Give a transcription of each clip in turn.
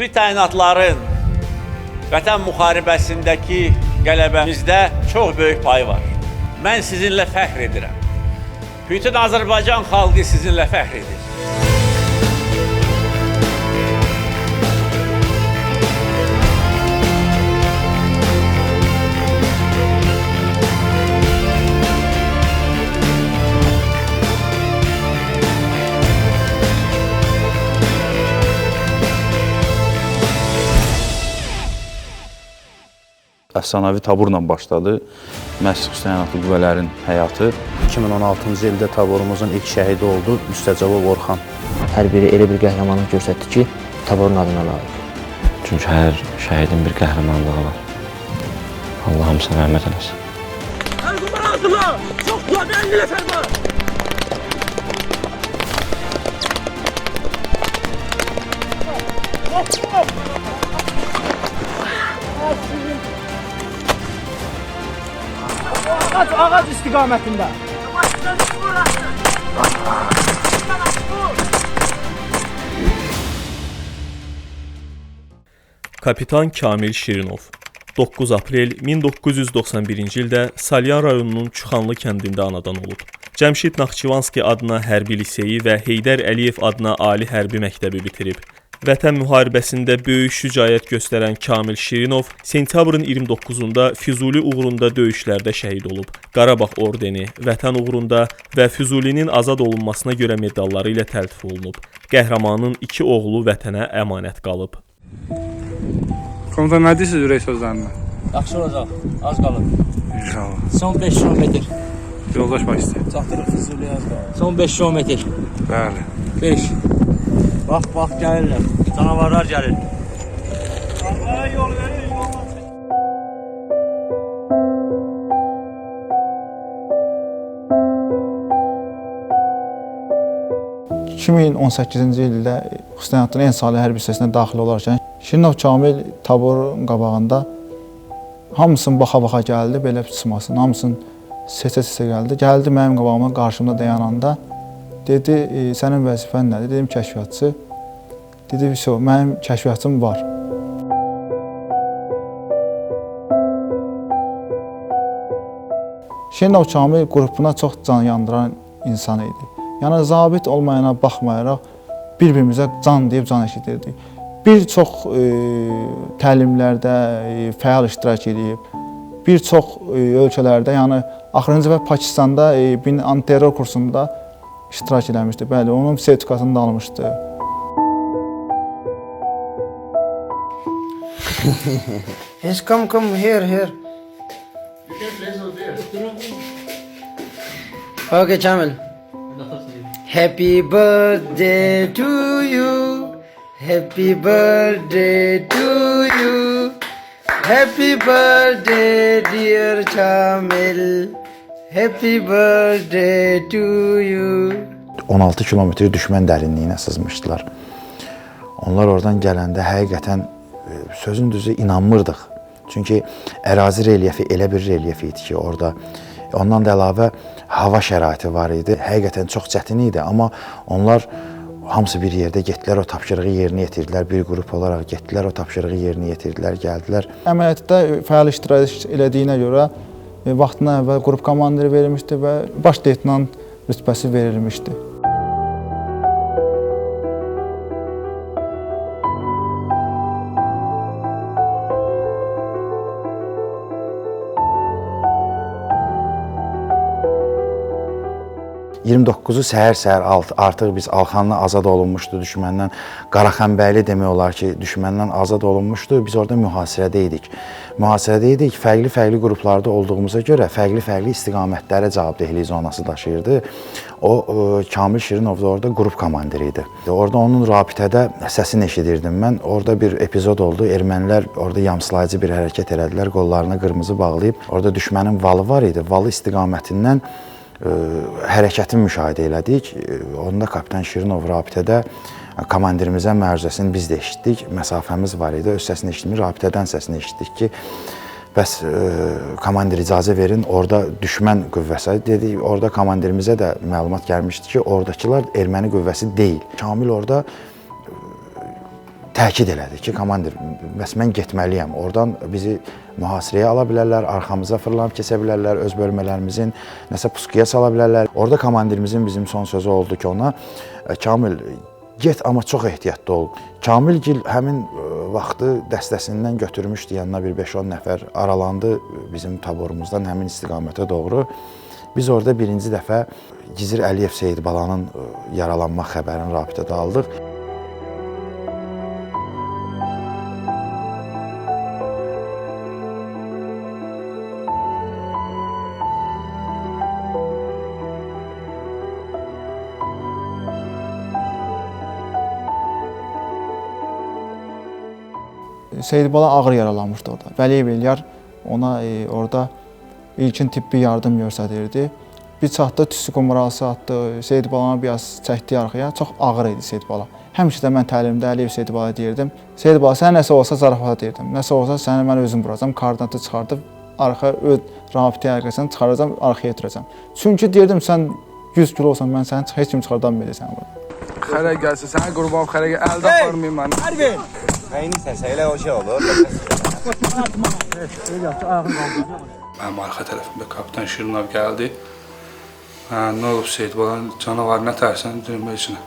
Xüsusi təyinatların Vətən müharibəsindəki qələbəmizdə çox böyük payı var. Mən sizinlə fəxr edirəm. Bütün Azərbaycan xalqı sizinlə fəxr edir. Əfsanəvi taburla başladı məhz xüsusi təyinatlı qüvvələrin həyatı. 2016-cı ildə taborumuzun ilk şəhidi oldu Müstəcabov Orxan. Hər biri elə bir qəhrəmanlıq göstərdi ki, taborun adına layiq. Çünki hər şəhidin bir qəhrəmanlığı var. Allah hamısına rəhmət eləsin. Ağac istiqamətində. Kapitan Kamil Şirinov 9 aprel 1991-ci ildə Salyan rayonunun Çuxanlı kəndində anadan olub. Cəmşid Naxçıvanski adına hərbi liseyi və Heydər Əliyev adına ali hərbi məktəbi bitirib. Vətən müharibəsində böyük şücaət göstərən Kamil Şirinov sentyabrın 29-da Füzuli uğrunda döyüşlərdə şəhid olub. Qarabağ ordeni, Vətən uğrunda və Füzulinin azad olunmasına görə medalları ilə təltif olunub. Qəhrəmanın iki oğlu vətənə əmanət qalıb. Komutan, nə deyirsiniz ürək sözlərinə? Yaxşı olacaq, az qalıb. İnşallah. Son 5 kilometr. Yoldaş başçı. Çatdırıq Füzuliyə az qalıb. Son 5 kilometr. Bəli. 5. Bax, bax, gəlirlər. Canavarlar gəlir. Onlara yol verin, yoldan çək. 2018-ci ildə xüsusi təyinatların en salih hərbi hissəsinə daxil olarkən Şirinov Kamil taborun qabağında hamısını baxa-baxa gəldi, belə çıxmasın, hamısını seçə-seçə gəldi. Gəldi mənim qabağıma, qarşımda dayananda dedi, sənin vəzifən nədir? Dedim, kəşfiyyatçı. Dedi, vəsə, mənim kəşfiyyatçım var. Şirinov Kamil qrupuna çox can yandıran insan idi. Yəni, zabit olmayana baxmayaraq bir-birimizə can deyib can eşidirdik. Bir çox təlimlərdə fəal iştirak edib, bir çox ölkələrdə, yəni axırıncı dəfə Pakistanda antiterror kursunda iştirak eləmişdi. Bəli, onun sertifikatını da almışdı. Yes, come, come here, here. Okay, Chamil. Happy birthday to you. Happy birthday to you. Happy birthday, dear Chamil. Happy birthday to you. 16 kilometr düşmən dərinliyinə sızmışdılar. Onlar oradan gələndə həqiqətən sözün düzü inanmırdıq. Çünki ərazi relyefi elə bir relyef idi ki, orada ondan da əlavə hava şəraiti var idi. Həqiqətən çox çətin idi, amma onlar hamısı bir yerdə getdilər, o tapşırığı yerinə yetirdilər. Bir qrup olaraq getdilər, o tapşırığı yerinə yetirdilər, gəldilər. Əməliyyatda fəal iştirak elədiyinə görə vaxtından əvvəl qrup komandiri verilmişdi və baş leytenant rütbəsi verilmişdi. ...29-u səhər-səhər artıq biz Alxanlı azad olunmuşdu düşməndən. Qaraxanbəyli demək olar ki, düşməndən azad olunmuşdu. Biz orada mühasirədə idik. Mühasirədə idik, fərqli-fərqli qruplarda olduğumuza görə fərqli-fərqli istiqamətlərə cavabdehlik zonası daşıyırdı. O, Kamil Şirinov da orada qrup komandiri idi. Orada onun rabitədə səsini eşidirdim mən. Orada bir epizod oldu. Ermənilər orada yamsılayıcı bir hərəkət elədilər. Qollarına qırmızı bağlayıb. Orada düşmənin valı var idi. Valı istiqamətindən hərəkəti müşahidə elədik. Onda kapitan Şirinov rabitədə komandirimizə məruzəsini biz də eşitdik. Məsafəmiz var idi, öz səsini eşitdik, rabitədən səsini eşitdik ki, bəs komandir icazə verin, orada düşmən qüvvəsi. Dedik, orada komandirimizə də məlumat gəlmişdi ki, oradakılar erməni qüvvəsi deyil. Kamil orada Təkid elədi ki, komandir, bəs mən getməliyəm. Oradan bizi mühasirəyə ala bilərlər, arxamıza fırlanıb keçə bilərlər, öz bölmələrimizin nəsə puskuya sala bilərlər. Orada komandirimizin bizim son sözü oldu ki, ona Kamil, get, amma çox ehtiyatlı ol. Kamilgil həmin vaxtı dəstəsindən götürmüşdü, yanına bir 5-10 nəfər aralandı bizim taborumuzdan həmin istiqamətə doğru. Biz orada birinci dəfə Gizir Əliyev Seyidbalanın yaralanma xəbərini rabitədə aldıq. Seyidbala ağır yaralanmışdı orada. Vəliyev Eliyar ona orada ilkin tibbi yardım göstərirdi. Bir çatdı, tüstü qumrası atdı, Seyidbalanı biraz çəkdi arxaya. Çox ağır idi Seyidbala. Həmişə də mən təlimdə Əliyev Seyidbala deyirdim. Seyidbala, sənə nəsə olsa zarafata deyirdim. Nəsə olsa səni mən özüm vuracam, koordinatı çıxardıb arxa öz rabitə əlaqəsini çıxaracam, arxaya ötürəcəm. Çünki deyirdim, sən 100 kilo olsan, mən səni heç kim çıxardan bilməyəcək səni buradan. Xərək gəlsin, sənə qurban xərək, əldə aparmayayım məni. Hərbi! Nəyinsən, elə o şey olur. Mənim arxa tərəfimdə kapitan Şirinov gəldi. Hə, nə olub Seyidbala, canavar nə tərsən, deyim heç nə.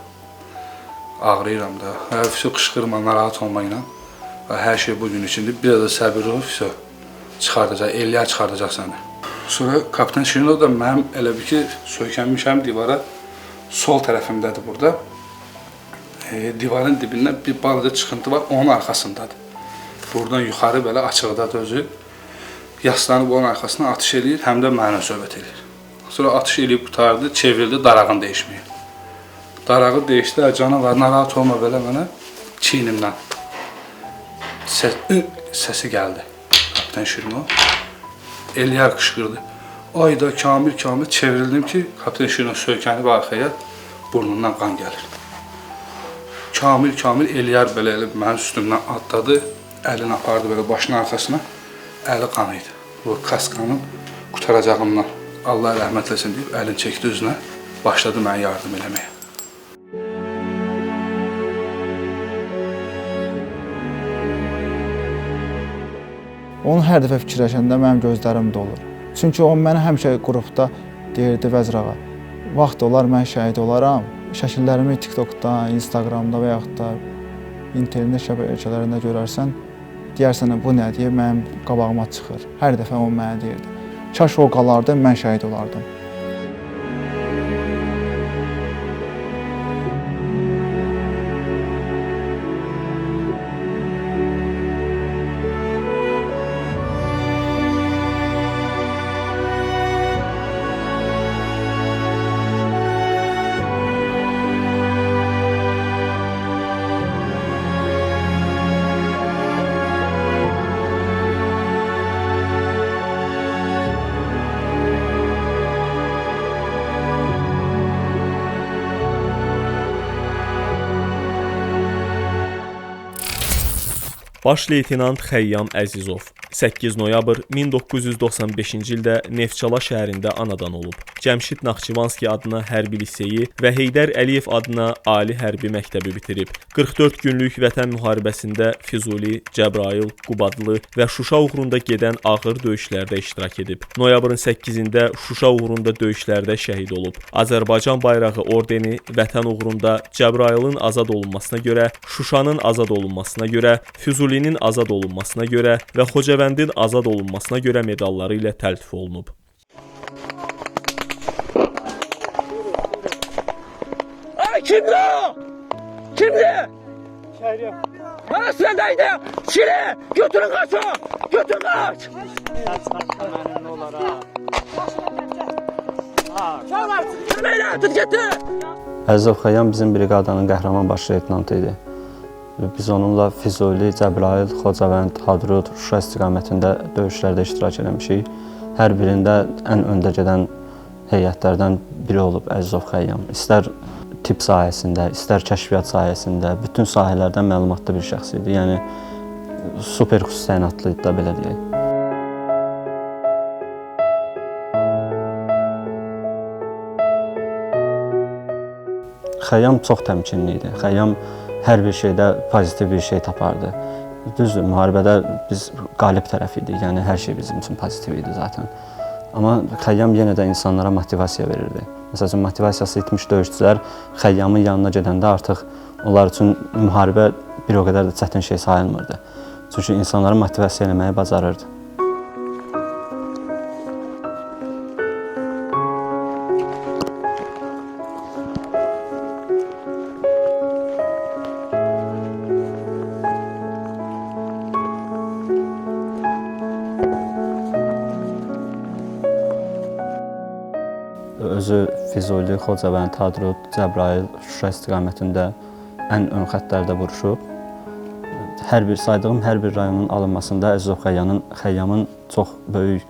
Ağrıyıram da. Hə, fəsə qışqırma, narahat olma ilə. Hər şey bu gün içindir. Biraz da səbir ol, fəsə çıxardacaq, Eliyar çıxardacaq səni. Sonra kapitan Şirinov da mənim elə bir ki, söykənmişəm divara, sol tərəfimdədir burada. Divarın dibindən bir balaca çıxıntı var, onun arxasındadır. Buradan yuxarı belə açıqdadır özü. Yaslanıb onun arxasına atış eləyir, həm də mənə söhbət eləyir. Sonra atış eləyib qurtardı, çevrildi, darağını dəyişməyə. Darağı dəyişdi, canavar, narahat olma belə mənə çiynimdən səsi gəldi. Kapitan Şirinov. Eliyar qışqırdı. Ayda Kamil, Kamil, çevrildim ki, kapitan Şirinov söykənib arxaya, burnundan qan gəlir. Kamil, Kamil, Eliyar belə elə mənim üstümdən atladı, əlini apardı belə başının arxasına, əli qan idi. Bu kaskanın qurtaracağından Allah rəhmət eləsin deyib, əlini çəkdi üzünə, başladı mənə yardım eləməyə. Onu hər dəfə fikirləşəndə mənim gözlərim dolur. Çünki o mənə həmişə qrupda deyirdi Vəzir ağa, vaxt olar mən şəhid olaram. Şəkillərimi TikTokda, Instagramda və yaxud da internet şəbəkələrində görərsən, deyərsən bu nə deyə mənim qabağıma çıxır. Hər dəfə o mənə deyirdi. Kaş o qalardı, mən şəhid olardım. Baş leytenant Xəyyam Əzizov 8 noyabr 1995-ci ildə Neftçala şəhərində anadan olub. Cəmşid Naxçıvanski adına hərbi liseyi və Heydər Əliyev adına Ali Hərbi Məktəbi bitirib. 44 günlük Vətən müharibəsində Füzuli, Cəbrayıl, Qubadlı və Şuşa uğrunda gedən ağır döyüşlərdə iştirak edib. Noyabrın 8-də Şuşa uğrunda döyüşlərdə şəhid olub. Azərbaycan bayrağı ordeni Vətən uğrunda Cəbrayılın azad olunmasına görə, Şuşanın azad olunmasına görə, Füzulinin azad olunmasına görə və Xocavəndin azad olunmasına görə medalları ilə təltif olunub. Ay kimdi o? Kimdi? Arasına dəydi! Şili! Götürün kaç o! Götür kaç! Əzizov Xəyyam bizim briqadanın qəhrəman baş leytenantı idi. Biz onunla Füzuli, Cəbrayıl, Xocavənd, Hadrut, Şuşa istiqamətində döyüşlərdə iştirak eləmişik. Hər birində ən öndə gedən heyətlərdən biri olub Əzizov Xəyyam. İstər tibb sahəsində, istər kəşfiyyat sahəsində, bütün sahələrdən məlumatlı bir şəxs idi. Yəni super xüsusi təyinatlı idi da, belə deyək. Xəyyam çox təmkinli idi. Xəyyam Hər bir şeydə pozitiv bir şey tapardı. Düzdür, müharibədə biz qalib tərəf idik, yəni hər şey bizim üçün pozitiv idi zaten. Amma Xəyyam yenə də insanlara motivasiya verirdi. Məsəl üçün, motivasiyası itmiş döyüşçülər Xəyyamın yanına gedəndə artıq onlar üçün müharibə bir o qədər də çətin şey sayılmırdı. Çünki insanları motivasiya eləməyi bacarırdı. Özü Füzuli, Xocavənd, Hadrut, Cəbrayıl, Şuşa istiqamətində ən ön xəttlərdə vuruşub. Hər bir saydığım hər bir rayonun alınmasında Əzizov Xəyyamın çox böyük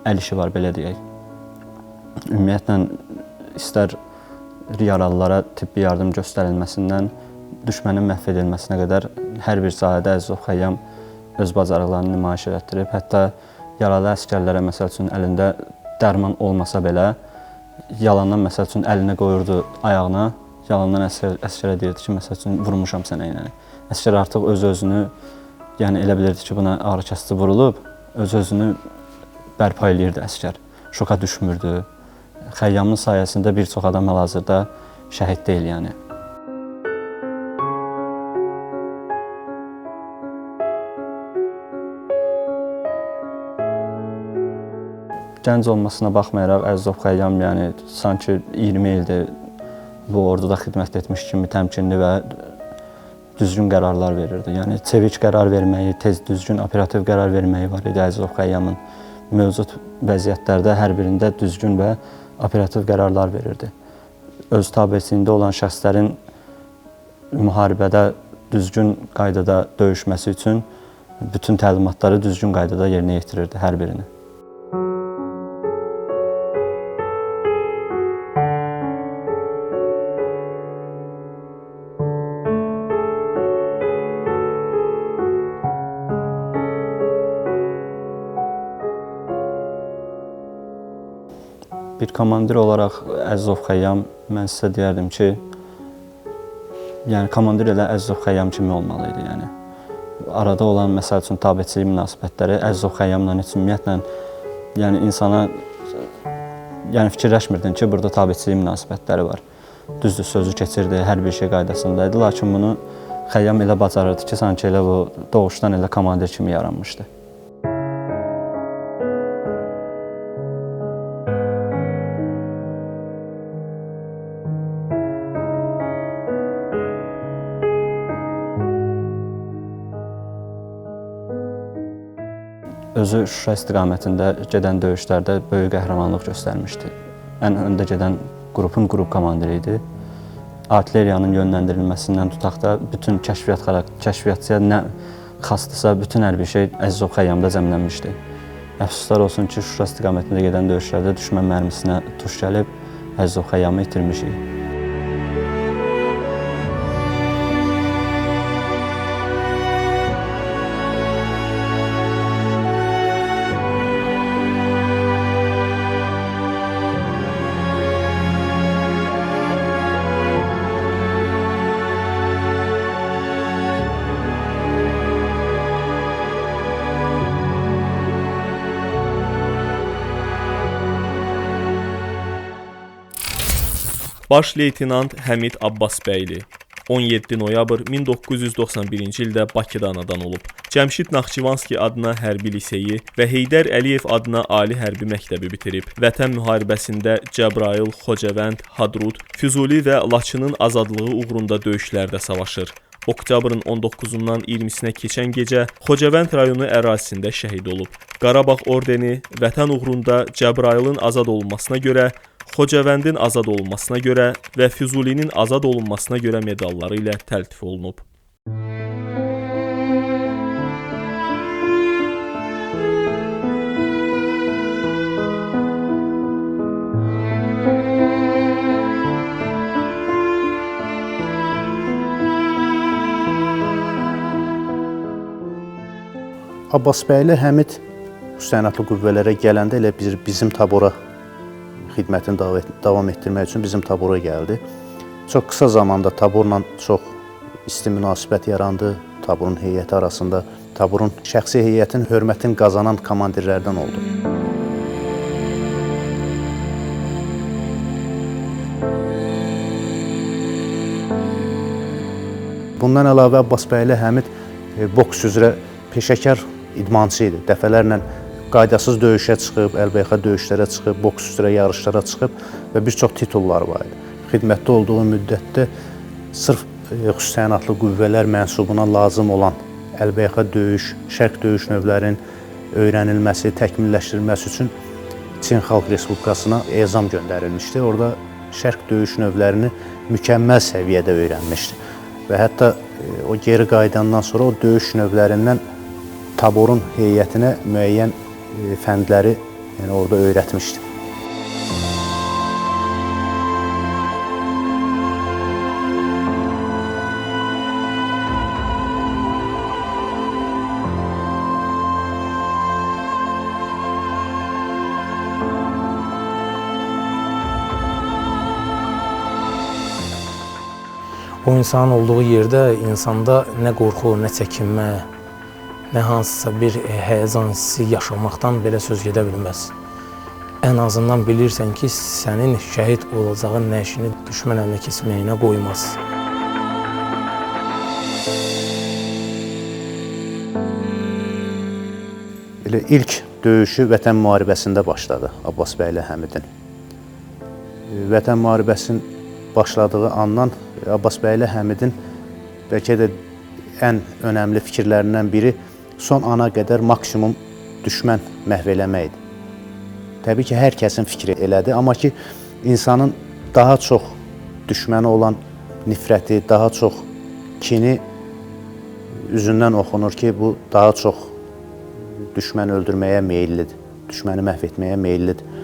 əl işi var, belə deyək. Ümumiyyətlə, istər yaralılara tibbi yardım göstərilməsindən düşmənin məhv edilməsinə qədər hər bir sahədə Əzizov Xəyyam öz bacarıqlarını nümayiş elətdirib. Hətta yaralı əsgərlərə, məsəl üçün, əlində dərman olmasa belə, yalandan, məsəl üçün, əlinə qoyurdu ayağına, yalandan əsgərə deyirdi ki, məsəl üçün, vurmuşam sənə yəni. Əsgər artıq öz-özünü, yəni elə bilirdi ki, buna ağrı kəsici vurulub, öz-özünü bərpa eləyirdi əsgər. Şoka düşmürdü. Xəyyamın sayəsində bir çox adam hal-hazırda şəhid deyil yəni. Gənc olmasına baxmayaraq Əzizov Xəyyam, yəni sanki 20 ildir bu orduda xidmət etmiş kimi təmkinli və düzgün qərarlar verirdi. Yəni çevik qərar verməyi, tez düzgün operativ qərar verməyi var idi Əzizov Xəyyamın. Mövcud vəziyyətlərdə hər birində düzgün və operativ qərarlar verirdi. Öz tabeçiliyində olan şəxslərin müharibədə düzgün qaydada döyüşməsi üçün bütün təlimatları düzgün qaydada yerinə yetirirdi hər birini. Bir komandir olaraq Əzizov Xəyyam, mən sizə deyərdim ki, yəni komandir elə Əzizov Xəyyam kimi olmalı idi. Yəni arada olan, məsəl üçün, tabeçilik münasibətləri Əzizov Xəyyamla heç ümumiyyətlə, yəni insana, yəni fikirləşmirdin ki, burada tabeçilik münasibətləri var. Düzdür, sözü keçirdi, hər bir şey qaydasındaydı, lakin bunu Xəyyam elə bacarırdı ki, sanki elə bu doğuşdan elə komandir kimi yaranmışdı. Özü Şuşa istiqamətində gedən döyüşlərdə böyük qəhrəmanlıq göstərmişdi. Ən öndə gedən qrupun qrup komandiri idi. Artilleriyanın yönləndirilməsindən tutaq da bütün kəşfiyyatçıya nə xasdısa bütün hər bir şey Əzizov Xəyyamda cəmlənmişdi. Əfsuslar olsun ki, Şuşa istiqamətində gedən döyüşlərdə düşmən mərmisinə tuş gəlib Əzizov Xəyyamı itirmişik. Baş leytenant Həmid Abbasbəyli 17 noyabr 1991-ci ildə Bakıda anadan olub. Cəmşid Naxçıvanski adına hərbi liseyi və Heydər Əliyev adına ali hərbi məktəbi bitirib. Vətən müharibəsində Cəbrayıl, Xocavənd, Hadrut, Füzuli və Laçının azadlığı uğrunda döyüşlərdə savaşır. Oktyabrın 19-undan 20-sinə keçən gecə Xocavənd rayonu ərazisində şəhid olub. Qarabağ ordeni Vətən uğrunda Cəbrayılın azad olunmasına görə, Xocavəndin azad olunmasına görə və Füzulinin azad olunmasına görə medalları ilə təltif olunub. Abbasbəyli Həmid təyinatlı qüvvələrə gələndə elə bizim tabora xidmətini davam etdirmək üçün bizim tabora gəldi. Çox qısa zamanda taborla çox isti münasibət yarandı. Taborun heyəti arasında, taborun şəxsi heyətin hörmətini qazanan komandirlərdən oldu. Bundan əlavə Abbasbəyli Həmid boks üzrə peşəkar idmançı idi. Dəfələrlə qaydasız döyüşə çıxıb, əlbəyaxa döyüşlərə çıxıb, boks üzrə yarışlara çıxıb və bir çox titulları var idi. Xidmətdə olduğu müddətdə sırf xüsusi təyinatlı qüvvələr mənsubuna lazım olan əlbəyaxa döyüş, şərq döyüş növlərinin öyrənilməsi, təkmilləşdirilməsi üçün Çin Xalq Respublikasına ezam göndərilmişdi. Orada şərq döyüş növlərini mükəmməl səviyyədə öyrənmişdi. Və hətta o geri qayıdandan sonra o döyüş növlərindən taborun heyətinə müəyyən fəndləri, yəni orada öyrətmişdi. O insanın olduğu yerdə insanda nə qorxu, nə çəkinmə, nə hansısa bir həyəcan hissi yaşamaqdan belə söz gedə bilməz. Ən azından bilirsən ki, sənin şəhid olacağın nəşini düşmən əlinə keçməyinə qoymaz. Elə ilk döyüşü Vətən müharibəsində başladı Abbasbəyli Həmidin. Vətən müharibəsinin başladığı andan Abbasbəyli Həmidin bəlkə də ən önəmli fikirlərindən biri son ana qədər maksimum düşmən məhv eləmək idi. Təbii ki, hər kəsin fikri elədi, amma ki, insanın daha çox düşməni olan nifrəti, daha çox kini üzündən oxunur ki, bu daha çox düşməni öldürməyə meyillidir, düşməni məhv etməyə meyillidir.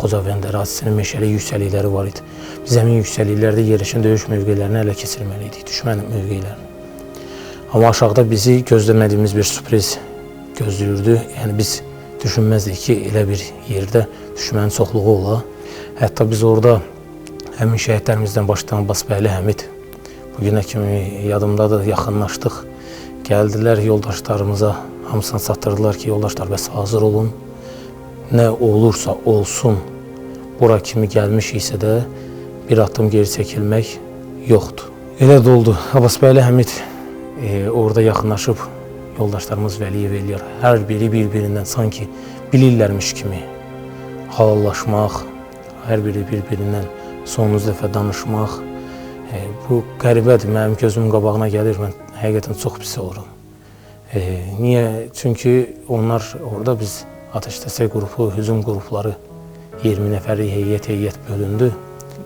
Xocavənd ərazisinin meşəli yüksəlikləri var idi. Biz həmin yüksəliklərdə yerləşən döyüş mövqelərini ələ keçirməli idik, düşmən mövqelərini. Amma aşağıda bizi gözləmədiyimiz bir sürpriz gözləyirdi. Yəni biz düşünməzdik ki, elə bir yerdə düşmənin çoxluğu ola. Hətta biz orada həmin şəhidlərimizdən başlayan Abbasbəyli Həmid, bugünə kimi yadımdadır, yaxınlaşdıq. Gəldilər yoldaşlarımıza, hamısını çatdırdılar ki, yoldaşlar bəs hazır olun. Nə olursa olsun, bura kimi gəlmişiksə də bir addım geri çəkilmək yoxdur. Elə də oldu. Abbasbəyli Həmid orada yaxınlaşıb yoldaşlarımız Vəliyev Eliyar, hər biri bir-birindən sanki bilirlərmiş kimi halallaşmaq, hər biri bir-birindən sonuncu dəfə danışmaq. Bu qəribədir, mənim gözümün qabağına gəlir, mən həqiqətən çox pis olurum. Niyə? Çünki onlar orada biz atəşdəstək qrupu, hücum qrupları 20 nəfərlik heyət bölündü.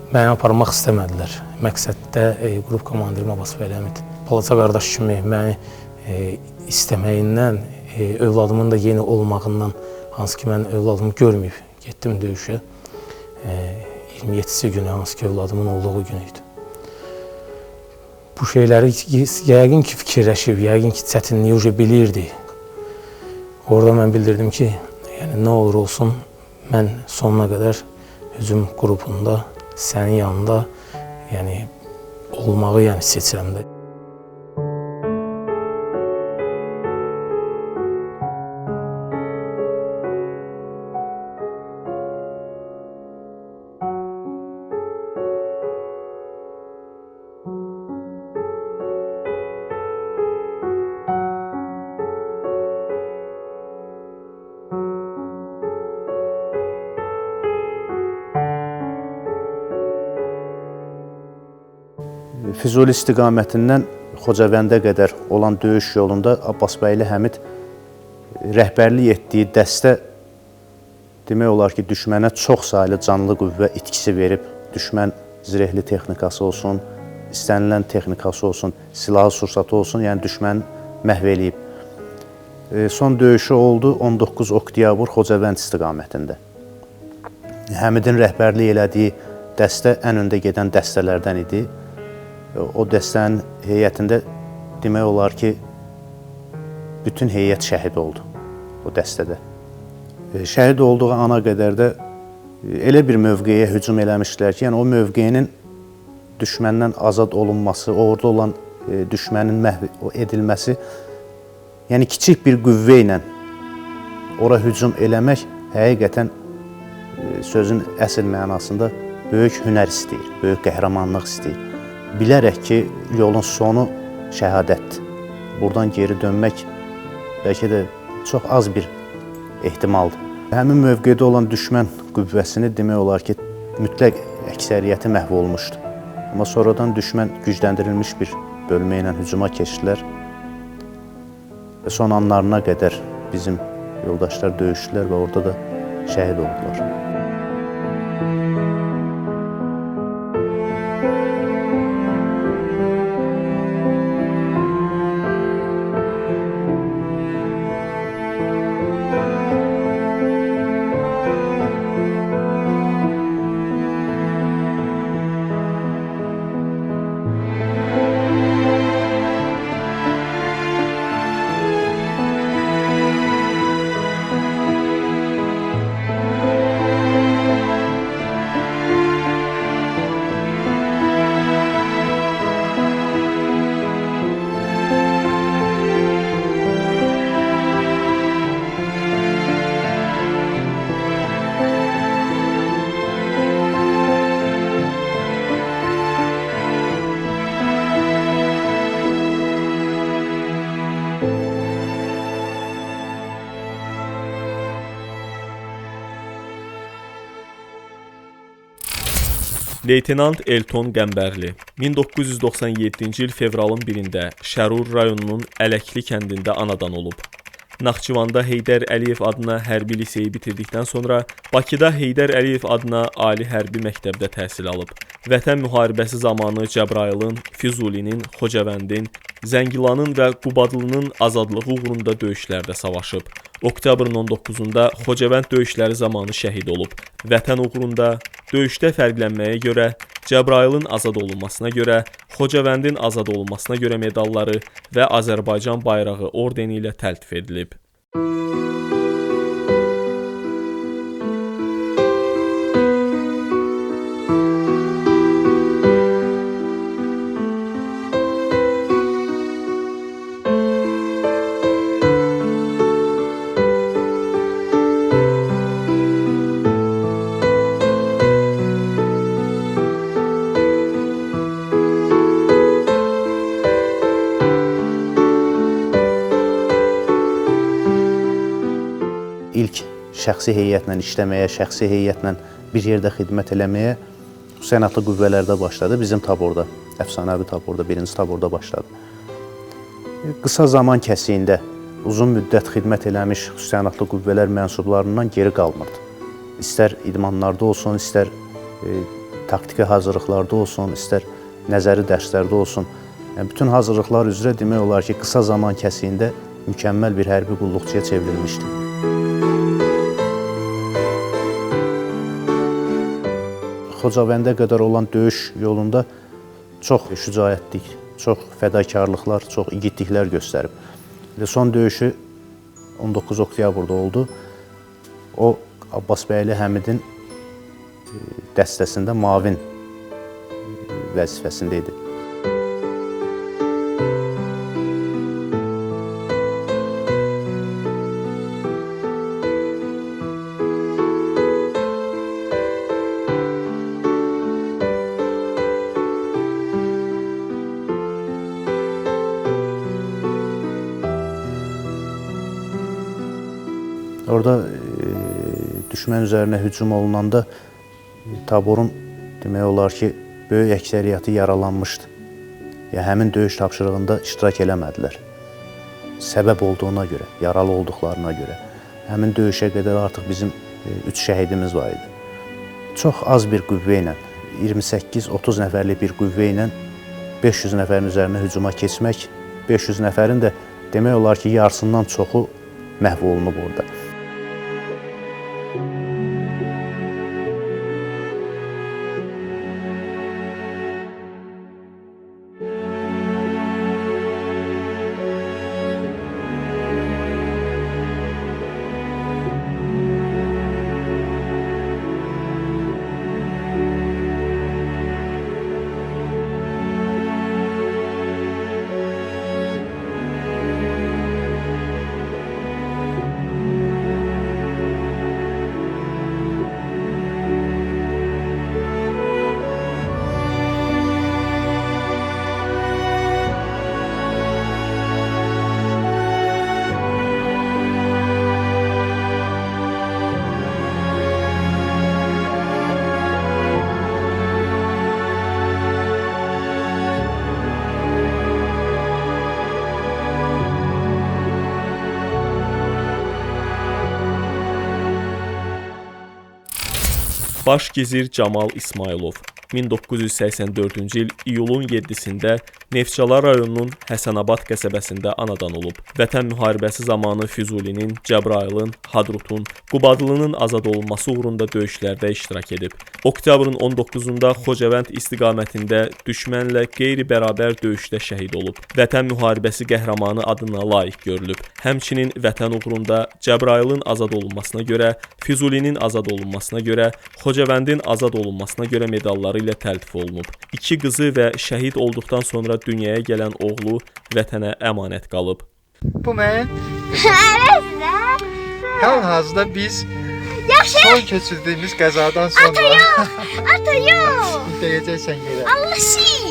Məni aparmaq istəmədilər. Məqsəddə qrup komandirim Abbasbəyli Həmid balaca qardaş kimi məni istəməyindən, övladımın da yeni olmağından, hansı ki mən övladımı görməyib getdim döyüşə. 27-si günü, hansı ki övladımın olduğu gün idi. Bu şeyləri yəqin ki fikirləşib, yəqin ki çətinliyi bilirdi. Orada mən bildirdim ki, yəni nə olur olsun, mən sonuna qədər hücum qrupunda, sənin yanında, yəni olmağı yəni seçirəm də. Füzuli istiqamətindən Xocavəndə qədər olan döyüş yolunda Abbasbəyli Həmid rəhbərlik etdiyi dəstə demək olar ki, düşmənə çox saylı canlı qüvvə itkisi verib, düşmən zirehli texnikası olsun, istənilən texnikası olsun, silahı sursatı olsun, yəni düşməni məhv eləyib. Son döyüşü oldu 19 oktyabr Xocavənd istiqamətində. Həmidin rəhbərlik elədiyi dəstə ən öndə gedən dəstələrdən idi. O dəstənin heyətində demək olar ki, Bütün heyət şəhid oldu o dəstədə. Şəhid olduğu ana qədər də elə bir mövqeyə hücum eləmişdilər ki, yəni o mövqenin düşməndən azad olunması, orada olan düşmənin məhv edilməsi, yəni kiçik bir qüvvə ilə ora hücum eləmək həqiqətən sözün əsl mənasında böyük hünər istəyir, böyük qəhrəmanlıq istəyir. Bilərək ki, yolun sonu şəhadətdir. Buradan geri dönmək bəlkə də çox az bir ehtimaldır. Həmin mövqedə olan düşmən qüvvəsini demək olar ki, mütləq əksəriyyəti məhv olmuşdu. Amma sonradan düşmən gücləndirilmiş bir bölmə ilə hücuma keçdilər. Və son anlarına qədər bizim yoldaşlar döyüşdülər və orada da şəhid oldular. Leytenant Elton Qəmbərli 1997-ci il fevralın 1-də Şərur rayonunun Ələkli kəndində anadan olub. Naxçıvanda Heydər Əliyev adına hərbi liseyi bitirdikdən sonra Bakıda Heydər Əliyev adına ali hərbi məktəbdə təhsil alıb. Vətən müharibəsi zamanı Cəbrayılın, Füzulinin, Xocavəndin, Zəngilanın və Qubadlının azadlığı uğrunda döyüşlərdə savaşıb. Oktyabrın 19-da Xocavənd döyüşləri zamanı şəhid olub. Vətən uğrunda döyüşdə fərqlənməyə görə, Cəbrayılın azad olunmasına görə, Xocavəndin azad olunmasına görə medalları və Azərbaycan bayrağı ordeni ilə təltif edilib. İlk şəxsi heyətlə işləməyə, şəxsi heyətlə bir yerdə xidmət eləməyə xüsusi təyinatlı qüvvələrdə başladı. Bizim taborda, əfsanəvi taborda, birinci taborda başladı. Qısa zaman kəsiyində uzun müddət xidmət eləmiş xüsusi təyinatlı qüvvələr mənsublarından geri qalmırdı. İstər idmanlarda olsun, istər taktiki hazırlıqlarda olsun, istər nəzəri dərslərdə olsun. Yəni, bütün hazırlıqlar üzrə demək olar ki, qısa zaman kəsiyində mükəmməl bir hərbi qulluqçuya çevrilmişdi. Xocavəndə qədər olan döyüş yolunda çox şücaətlik, çox fədakarlıqlar, çox igidliklər göstərib. Son döyüşü 19 oktyabrda oldu. O, Abbasbəyli Həmidin dəstəsində mavin vəzifəsində idi. Orada düşmən üzərinə hücum olunanda taborun demək olar ki, böyük əksəriyyəti yaralanmışdı. Yəni, həmin döyüş tapşırığında iştirak eləmədilər. Səbəb olduğuna görə, yaralı olduqlarına görə. Həmin döyüşə qədər artıq bizim 3 şəhidimiz var idi. Çox az bir qüvvə ilə, 28-30 nəfərlik bir qüvvə ilə 500 nəfərin üzərinə hücuma keçmək, 500 nəfərin də demək olar ki, yarısından çoxu məhv olunub orada. Baş gizir Camal İsmayılov 1984-cü il iyulun 7-sində Neftçala rayonunun Həsənabad qəsəbəsində anadan olub. Vətən müharibəsi zamanı Füzulinin, Cəbrayılın, Hadrutun, Qubadlının azad olunması uğrunda döyüşlərdə iştirak edib. Oktyabrın 19-da Xocavənd istiqamətində düşmənlə qeyri-bərabər döyüşdə şəhid olub. Vətən müharibəsi qəhrəmanı adına layiq görülüb. Həmçinin vətən uğrunda Cəbrayılın azad olunmasına görə, Füzulinin azad olunmasına görə, Xocavəndin azad olunmasına görə medalları ilə təltif olunub. 2 qızı və şəhid olduqdan sonra dünyaya gələn oğlu vətənə əmanət qalıb. Bu mən. Hal-hazırda biz son keçirdiyimiz qəzadan sonra... Ata yox! Ata yox! Deyəcəksən yerə. Allah şey!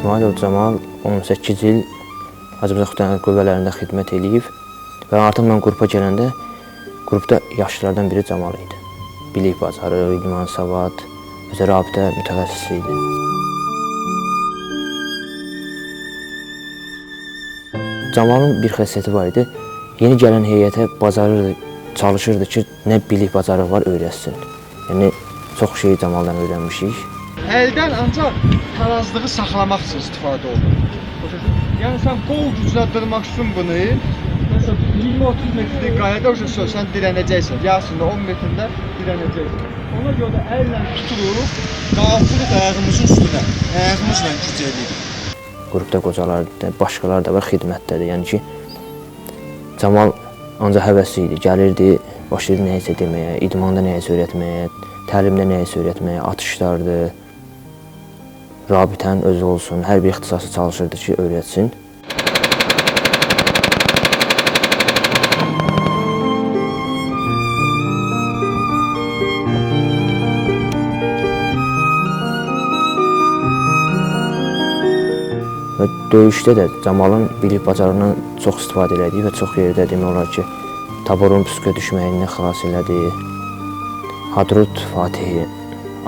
İsmayılov Camal 18 il Azərbaycan Xüsusi Qüvvələrində xidmət eləyib və artıq mən qrupa gələndə qrupda yaşlılardan biri Camal idi. Bilik bacarığı, idman, savad, özə rabitə mütəxəssisi idi. Camalın bir xəssiyyəti var idi. Yeni gələn heyətə bacarırdı, çalışırdı ki, nə bilik bacarığı var öyrətsin. Yəni çox şeyi Camaldan öyrənmişik. Əldən ancaq tarazlığı saxlamaq üçün istifadə olunur. Yəni sən qol gücünə dırmaq üçün bunu, məsələn 20-30 metrlik qayada sən dirənəcəksən, yarısında 10 metrdə dirənəcəksən. Ona görə də əllə tuturuq, qalxırıq ayağımızın üstünə, ayağımızla güc eləyirik. Qrupda qocalar da, başqaları da var, xidmətdədir. Yəni ki, Camal ancaq həvəsli idi, gəlirdi, başlayırdı nəyisə deməyə, idmanda nəyisə öyrətməyə, təlimdə nəyisə öyrətməyə, atışlardı, rabitənin özü olsun, hər bir ixtisası çalışırdı ki, öyrətsin. Və döyüşdə də Camalın bilik bacarığından çox istifadə elədi və çox yerdə demək olar ki, taborun püskə düşməyindən xilas elədi. Hadrut Fatihi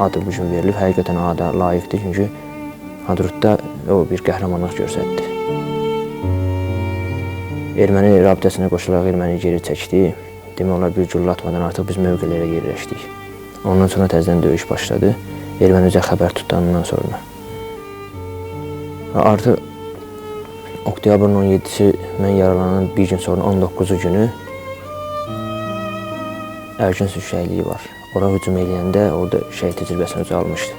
adı bu gün verilib, həqiqətən ada layiqdir, çünki Hadrutda o bir qəhrəmanlıq göstərdi. Erməni rabitəsinə qoşularaq erməni geri çəkdi. Demək olar bir güllə atmadan artıq biz mövqelərə yerləşdik. Ondan sonra təzədən döyüş başladı. Erməni üzə xəbər tutandan sonra. Və artıq oktyabrın 17-si mən yaralanan bir gün sonra 19-u günü Ərgin şəhidliyi var. Ora hücum eləyəndə orada şəhid təcrübəsini özü almışdı.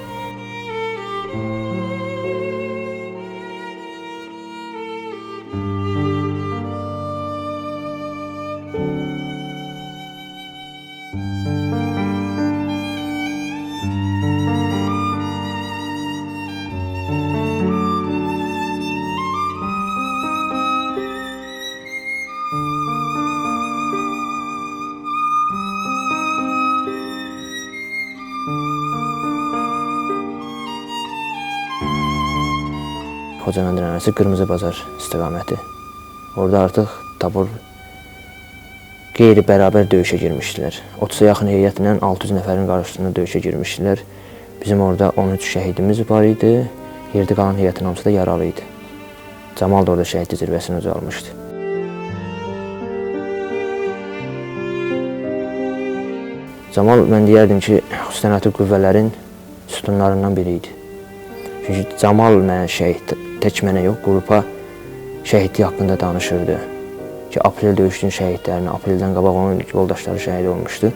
Xocavənd rayonu Qırmızı Bazar istiqaməti. Orada artıq tabor qeyri-bərabər döyüşə girmişdilər. 30-a yaxın heyətlə 600 nəfərin qarşısında döyüşə girmişdilər. Bizim orada 13 şəhidimiz var idi. Yerdə qalan heyətin hamısı da yaralı idi. Camal da orada şəhid təcrübəsini özü almışdı. Camal, mən deyərdim ki, xüsusi təyinatlı qüvvələrin sütunlarından biri idi. Çünki Camal mənə şəhid, tək mənə yox, qrupa şəhidlik haqqında danışırdı. Ki, aprel döyüşünün şəhidlərini, apreldən qabaq onun yoldaşları şəhid olmuşdu.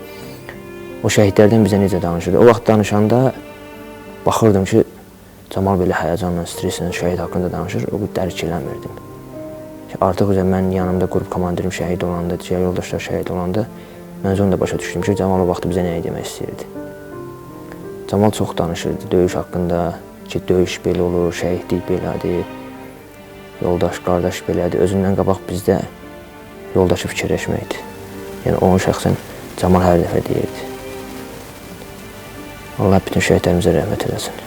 O şəhidlərdən bizə necə danışırdı? O vaxt danışanda baxırdım ki, Camal belə həyəcanla, streslə şəhid haqqında danışır, o dərk eləmirdim. Ki, artıq mən yanımda qrup komandirim şəhid olanda, digər yoldaşlar şəhid olanda, mən onu da başa düşdüm ki, Camal o vaxt bizə nəyi demək istəyirdi. Camal çox danışırdı döyüş haqqında, ki, döyüş belə olur, şəhidlik belədir, yoldaş, qardaş belədir. Özündən qabaq bizdə yoldaşı fikirləşməkdir. Yəni, onu şəxsən Camal hər dəfə deyirdi. Allah bütün şəhidlərimizə rəhmət eləsin.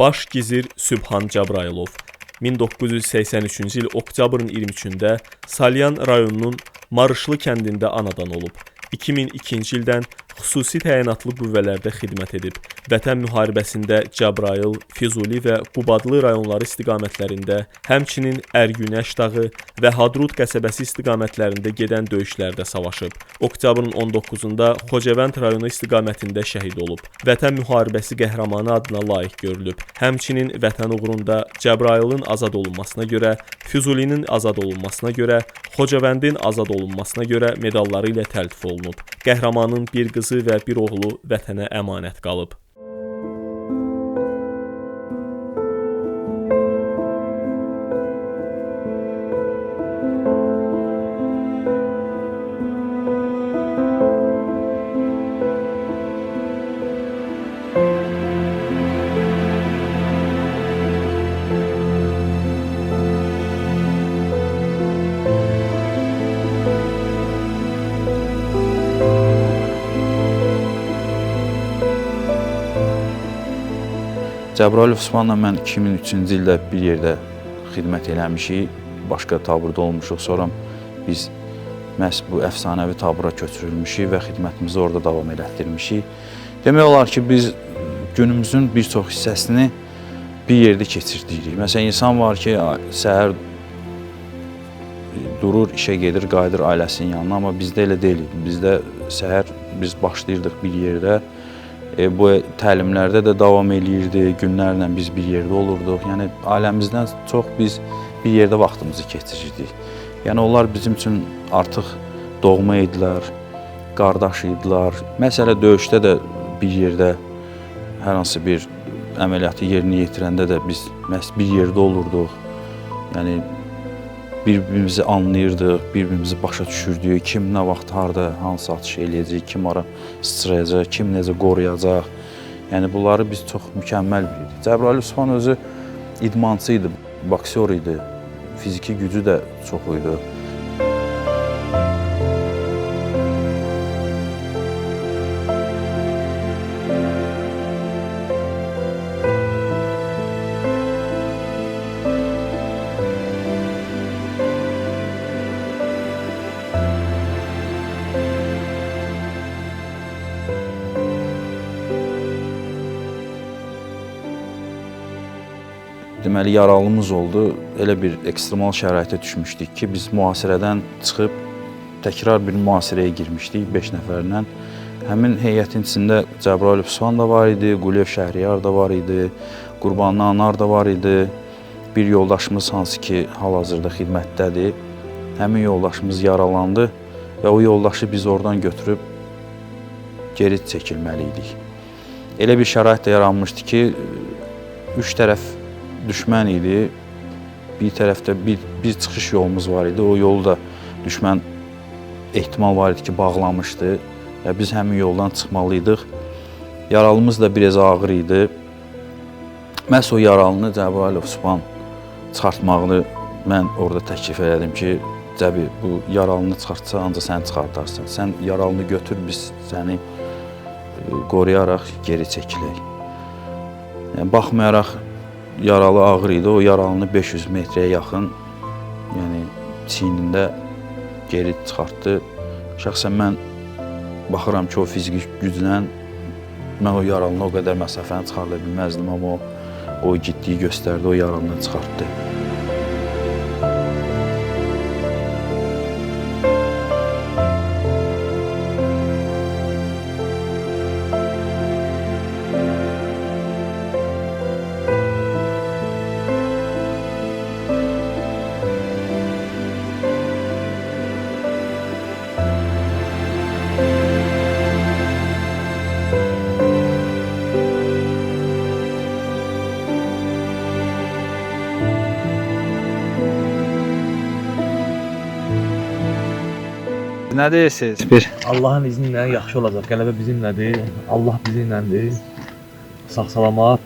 Baş gizir Sübhan Cəbrayılov 1983-cü il oktyabrın 23-də Salyan rayonunun Marışlı kəndində anadan olub. 2002-ci ildən xüsusi təyinatlı qüvvələrdə xidmət edib. Vətən müharibəsində Cəbrayıl, Füzuli və Qubadlı rayonları istiqamətlərində, həmçinin Ərgünəş dağı və Hadrut qəsəbəsi istiqamətlərində gedən döyüşlərdə savaşıb. Oktyabrın 19-da Xocavənd rayonu istiqamətində şəhid olub. Vətən müharibəsi qəhrəmanı adına layiq görülüb. Həmçinin vətən uğrunda Cəbrayılın azad olunmasına görə, Füzulinin azad olunmasına görə, Xocavəndin azad olunmasına görə medalları ilə təltif olunub. Qəhrəmanın bir qızı və bir oğlu vətənə əmanət qalıb. Cəbrayılov Sübhanla mən 2003-cü ildə bir yerdə xidmət eləmişik, başqa taburda olmuşuq. Sonra biz məhz bu əfsanəvi tabura köçürülmüşük və xidmətimizi orada davam elətdirmişik. Demək olar ki, biz günümüzün bir çox hissəsini bir yerdə keçirdirik. Məsələn, insan var ki, səhər durur, işə gedir, qayıdır ailəsinin yanına, amma bizdə elə deyil. Bizdə səhər biz başlayırdıq bir yerdə. Bu təlimlərdə də davam eləyirdi, günlərlə biz bir yerdə olurduq. Yəni, ailəmizdən çox biz bir yerdə vaxtımızı keçirirdik. Yəni, onlar bizim üçün artıq doğma idilər, qardaş idilər. Məsələ döyüşdə də bir yerdə hər hansı bir əməliyyatı yerinə yetirəndə də biz məhz bir yerdə olurduq. Yəni, bir-birimizi anlayırdıq, bir-birimizi başa düşürdük, kim nə vaxt, harada, hansı atış eləyəcək, kim hara sıçrayacaq, kim necə qoruyacaq. Yəni, bunları biz çox mükəmməl bilirdik. Cəbrayılov Sübhan özü idmançı idi, boksör idi, fiziki gücü də çox idi. Deməli, yaralımız oldu. Elə bir ekstremal şəraitə düşmüşdük ki, biz mühasirədən çıxıb təkrar bir mühasirəyə girmişdik 5 nəfərlə. Həmin heyətin içində Cəbrayılov Sübhan da var idi, Quliyev Şəhriyar da var idi, Qurbanlı Anar da var idi. Bir yoldaşımız hansı ki, hal-hazırda xidmətdədir, həmin yoldaşımız yaralandı və o yoldaşı biz oradan götürüb geri çəkilməli idik. Elə bir şərait də yaranmışdı ki, üç tərəf düşmən idi. Bir tərəfdə bir çıxış yolumuz var idi. O yolu da düşmən ehtimal var idi ki, bağlamışdı və biz həmin yoldan çıxmalıydıq. Yaralımız da biraz ağır idi. Məhz o yaralını Cəbrayılov Sübhan çıxartmağını mən orada təklif elədim ki, Cəbi, bu yaralını çıxartsa ancaq sən çıxardarsan. Sən yaralını götür, biz səni qoruyaraq geri çəkilək. Yəni, baxmayaraq, yaralı ağır idi, o yaralını 500 metrəyə yaxın, yəni çiynində geri çıxartdı. Şəxsən mən baxıram ki, o fiziki güclə mən o yaralını o qədər məsafəni çıxarda bilməzdim, amma o igidliyi göstərdi, o yaralını çıxartdı. Nə deyirsiniz? Bir. Allahın izni ilə yaxşı olacaq. Qələbə bizimlədir. Allah bizimləndir. Sağ-salamat.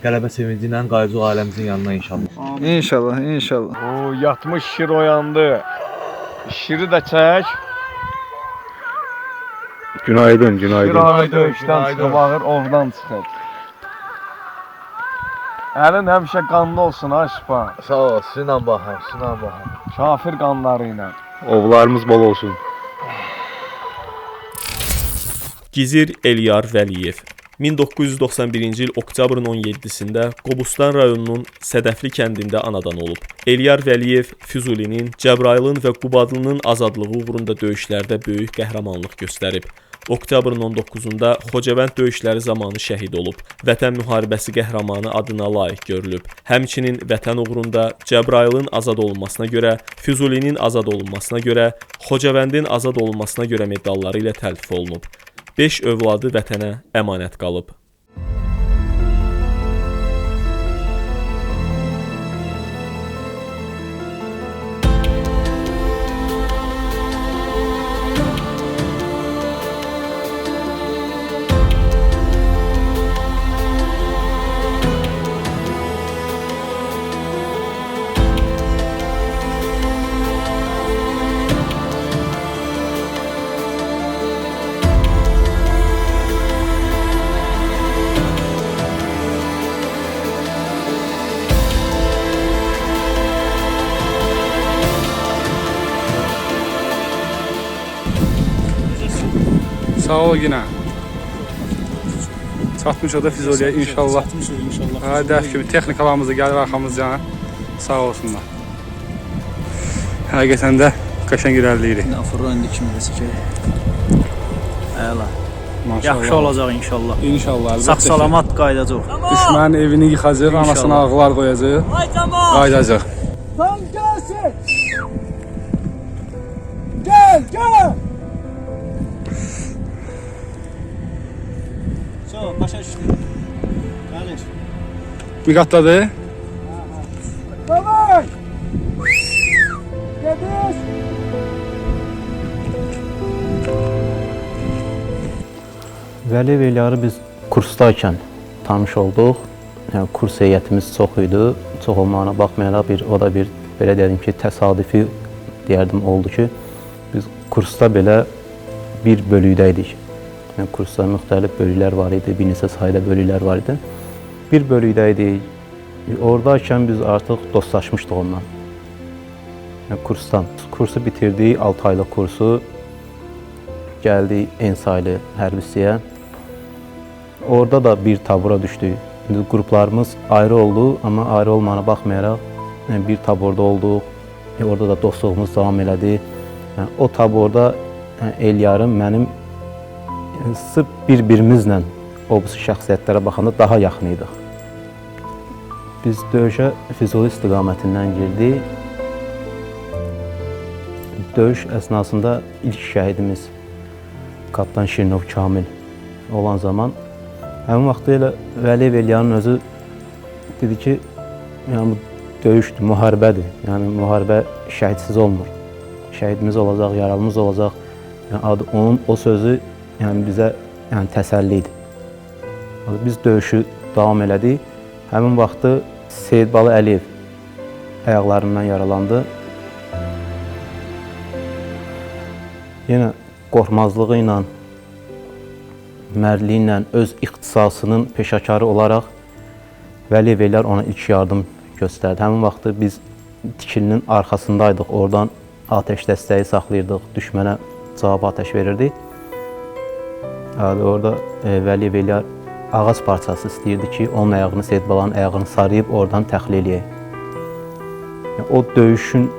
Qələbə sevinci ilə qayıdacaq ailəmizin yanına inşallah. İnşallah, inşallah. O yatmış şir oyandı. Şiri də çək. Günaydın, günaydın. Şir ağır döyüşdən çıxıb, ağır ovdan çıxıb. Əlin həmişə qanlı olsun ha Şifa. Sağ ol, sizinlə baxam, sizinlə baxam. Kafir qanları ilə. Ovlarımız bol olsun. Gizir Eliyar Vəliyev 1991-ci il oktyabrın 17-sində Qobustan rayonunun Sədəfli kəndində anadan olub. Eliyar Vəliyev Füzulinin, Cəbrayılın və Qubadlının azadlığı uğrunda döyüşlərdə böyük qəhrəmanlıq göstərib. Oktyabrın 19-da Xocavənd döyüşləri zamanı şəhid olub. Vətən müharibəsi qəhrəmanı adına layiq görülüb. Həmçinin vətən uğrunda Cəbrayılın azad olunmasına görə, Füzulinin azad olunmasına görə, Xocavəndin azad olunmasına görə medalları ilə təltif olunub. 5 övladı vətənə əmanət qalıb. Sağ ol yenə. Çatmışıq da Füzuliyə inşallah. Çatmışıq inşallah. Hə, dəf kimi texnikalarımız da gəlir arxamızca. Sağ olsunlar. Həqiqətən də qəşəng irəliləyirik. Fırra indi kimi də çəkək. Əla. Maşallah. Yaxşı olacaq inşallah. İnşallah, əlbəttə ki. Sağ-salamat qayıdacaq. Düşmənin evini yıxacaq, anasına ağlar qoyacaq. Qayıdacaq. Tam gəlsin. Gəl, gəl. Başa düşdüm. Gəlir. Miqatdadır. Davay. Gediş. Vəliyev Eliyarı biz kursdaykən tanış olduq. Yəni kurs heyətimiz çox idi. Çox olmağına baxmayaraq bir o da bir belə deyərdim ki, təsadüfi deyərdim oldu ki, biz kursda belə bir bölükdə idik. Yəni kursda müxtəlif bölüklər var idi, bir neçə sayda bölüklər var idi. Bir bölükdə idik. Oradakən biz artıq dostlaşmışdıq ondan. Yəni kursdan. Kursu bitirdik, 6 aylıq kursu. Gəldik en saylı hərbi hissəyə. Orada da bir tabura düşdük. İndi qruplarımız ayrı oldu, amma ayrı olmağına baxmayaraq yəni bir taborda olduq. Orada da dostluğumuz davam elədi. Yəni, o taborda yəni, Eliyarın mənim sırf bir-birimizlə o şəxsiyyətlərə baxanda daha yaxın idik. Biz döyüşə Füzuli istiqamətindən girdik. Döyüş əsnasında ilk şəhidimiz Kaptan Şirinov Kamil olan zaman həmin vaxtda elə Vəliyev Eliyarın özü dedi ki, yəni bu döyüşdür, müharibədir. Yəni müharibə şəhidsiz olmur. Şəhidimiz olacaq, yaralımız olacaq. Yəni adı onun o sözü yəni bizə yəni təsəlli idi. Biz döyüşü davam elədik. Həmin vaxtı Seyidbalı Əliyev ayaqlarından yaralandı. Yenə qorxmazlığı ilə, mərdliyi ilə öz ixtisasının peşəkarı olaraq Vəliyev Eliyar ona ilk yardım göstərdi. Həmin vaxtı biz tikilinin arxasındaydıq. Oradan atəş dəstəyi saxlayırdıq, düşmənə cavab atəş verirdik. Orada Vəliyev Eliyar ağac parçası istəyirdi ki, onun ayağını, Seyidbalanın ayağını sarıyıb oradan təxliyə eləyək. Yəni, o döyüşün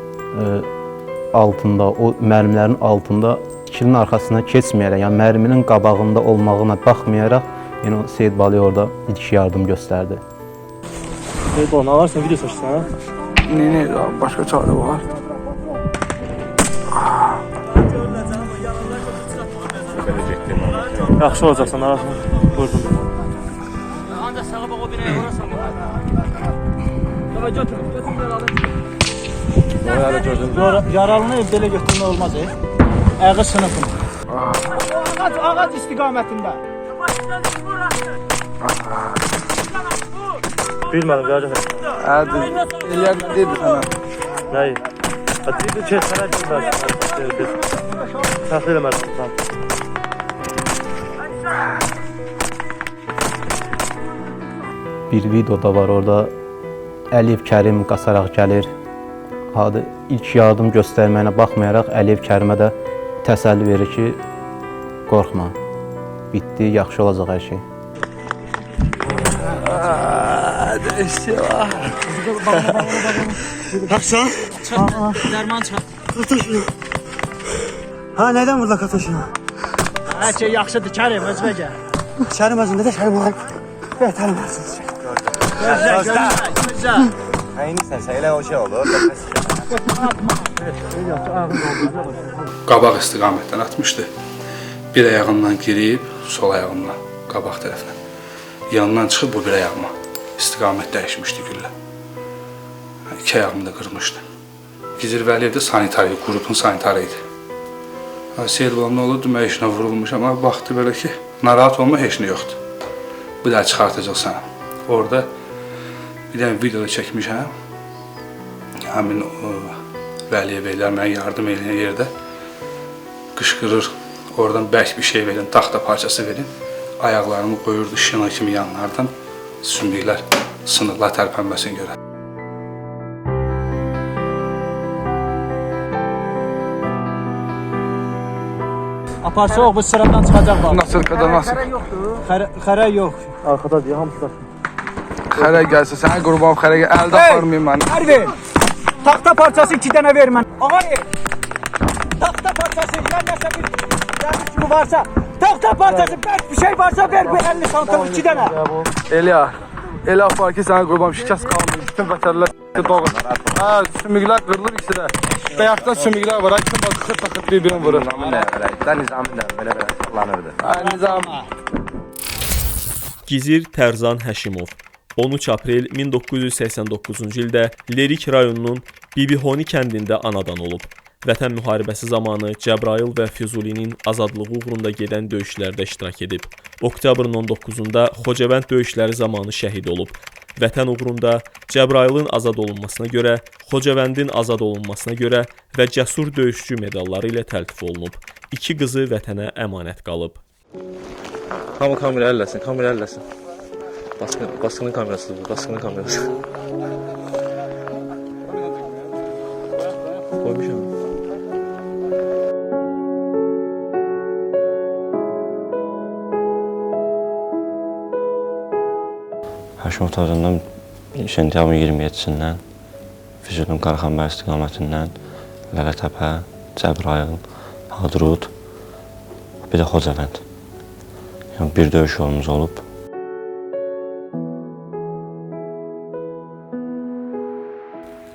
altında, o mərmilərin altında tikilinin arxasına keçməyərək, yəni mərminin qabağında olmağına baxmayaraq, yəni o Seyidbalıya orada ilk yardım göstərdi. Seyidbala, nə varsan video çəksən, hə? Nə, başqa çarə var. Yaxşı olacaqsan, narahatma. Buyurun. Ancaq sağa bax o binaya vurasan. Davay götür, götür yaralı. Yaralı gördüm. Yaralını belə götürmək olmaz, Ayağı sınıfın. Ağac istiqamətində. Bilmədim, gələcək. Elə dedi sənə. Nəyi? Dedi ki, sənə göndərsin. Səhv eləmədim sən. Bir video da var orada. Əliyev Kərim qaçaraq gəlir. İlk yardım göstərməyinə baxmayaraq Əliyev Kərimə də təsəlli verir ki, qorxma, bitdi, yaxşı olacaq hər şey. Tapsan? Dərman çıxart. Ha, nədən vurdular Katoşuna? Hər şey yaxşıdır, Kərim, özünə gəl. Kərim özündə də Kərim var. Vətənim olsun. Gözlə, gözlə, gözlə. Nəyinsən, elə o şey olur. Qabaq istiqamətdən atmışdı. Bir ayağımdan girib, sol ayağımdan, qabaq tərəfdən. Yanından çıxıb bu bir ayağıma. İstiqamət dəyişmişdi güllə. İki ayağımı da qırmışdı. Gizir Vəliyev də sanitar idi, qrupun sanitarı idi. Seyid olam, nə olurdu, mən heç nə vurulmuşam. Amma baxdı belə ki, narahat olma, heç nə yoxdur. Bir daha çıxartacaq sənə. Orada bir dənə videoda çəkmişəm. Həmin o Vəliyev beylər mənə yardım eləyən yerdə qışqırır. Oradan bərk bir şey verin, taxta parçası verin. Ayaqlarımı qoyurdu şina kimi yanlardan. Sümüklər, sınıqlar tərpənməsin görə. Aparsa bu sıradan çıxacaq bax. Nasırkada nasıl? Xərə yox. Arxada deyə hamısı da. Xərə gəlsə sənə qurban xərə gəl. Əldə aparmayım məni. Ərvi. Taxta parçası 2 dənə ver mənə. Ağay. Taxta parçası, ya nəsə bir dəmir kimi varsa, taxta parçası bərk bir şey varsa ver bir 50 santim 2 dənə. Elə. Elə apar ki sənə qurban şikəst qalmır. Bütün vətənlər doğur. Hə, sümüklər qırılır ikisi də. Bayaqdan sümüklər var, kim var, xırt-xırt bir-birini vurur. Nizamın nə belə, Nizamın nə belə sallanırdı. Hə, Nizam. Gizir Tərzan Həşimov 13 aprel 1989-cu ildə Lerik rayonunun Bibihoni kəndində anadan olub. Vətən müharibəsi zamanı Cəbrayıl və Füzulinin azadlığı uğrunda gedən döyüşlərdə iştirak edib. Oktyabrın 19-da Xocavənd döyüşləri zamanı şəhid olub. Vətən uğrunda Cəbrayılın azad olunmasına görə, Xocavəndin azad olunmasına görə və cəsur döyüşçü medalları ilə təltif olunub. İki qızı vətənə əmanət qalıb. Hamı kamera əlləsin, kamera əlləsin. Baskının kamerasıdır bu, baskının kamerası. Qoymuşam. Həşimov Tərzandan sentyabrın 27-sindən, Füzulinin Qaraxanbəy istiqamətindən, Lələtəpə, Cəbrayıl, Hadrut, bir də Xocavənd. Yəni bir döyüş yolumuz olub.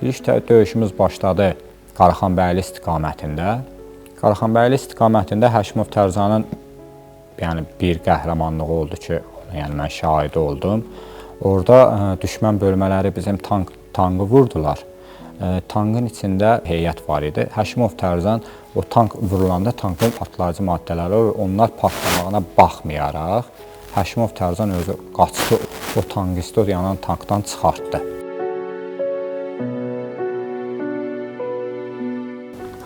İlk döyüşümüz başladı Qaraxanbəyli istiqamətində. Qaraxanbəyli istiqamətində Həşimov Tərzanın yəni bir qəhrəmanlığı oldu ki, yəni mən şahidi oldum. Orada düşmən bölmələri bizim tankı vurdular. Tankın içində heyət var idi. Həşimov Tərzan o tank vurulanda tankın partlayıcı maddələri olur. Onlar partlamağına baxmayaraq Həşimov Tərzan özü qaçdı, o tankisti o yanan tankdan çıxartdı.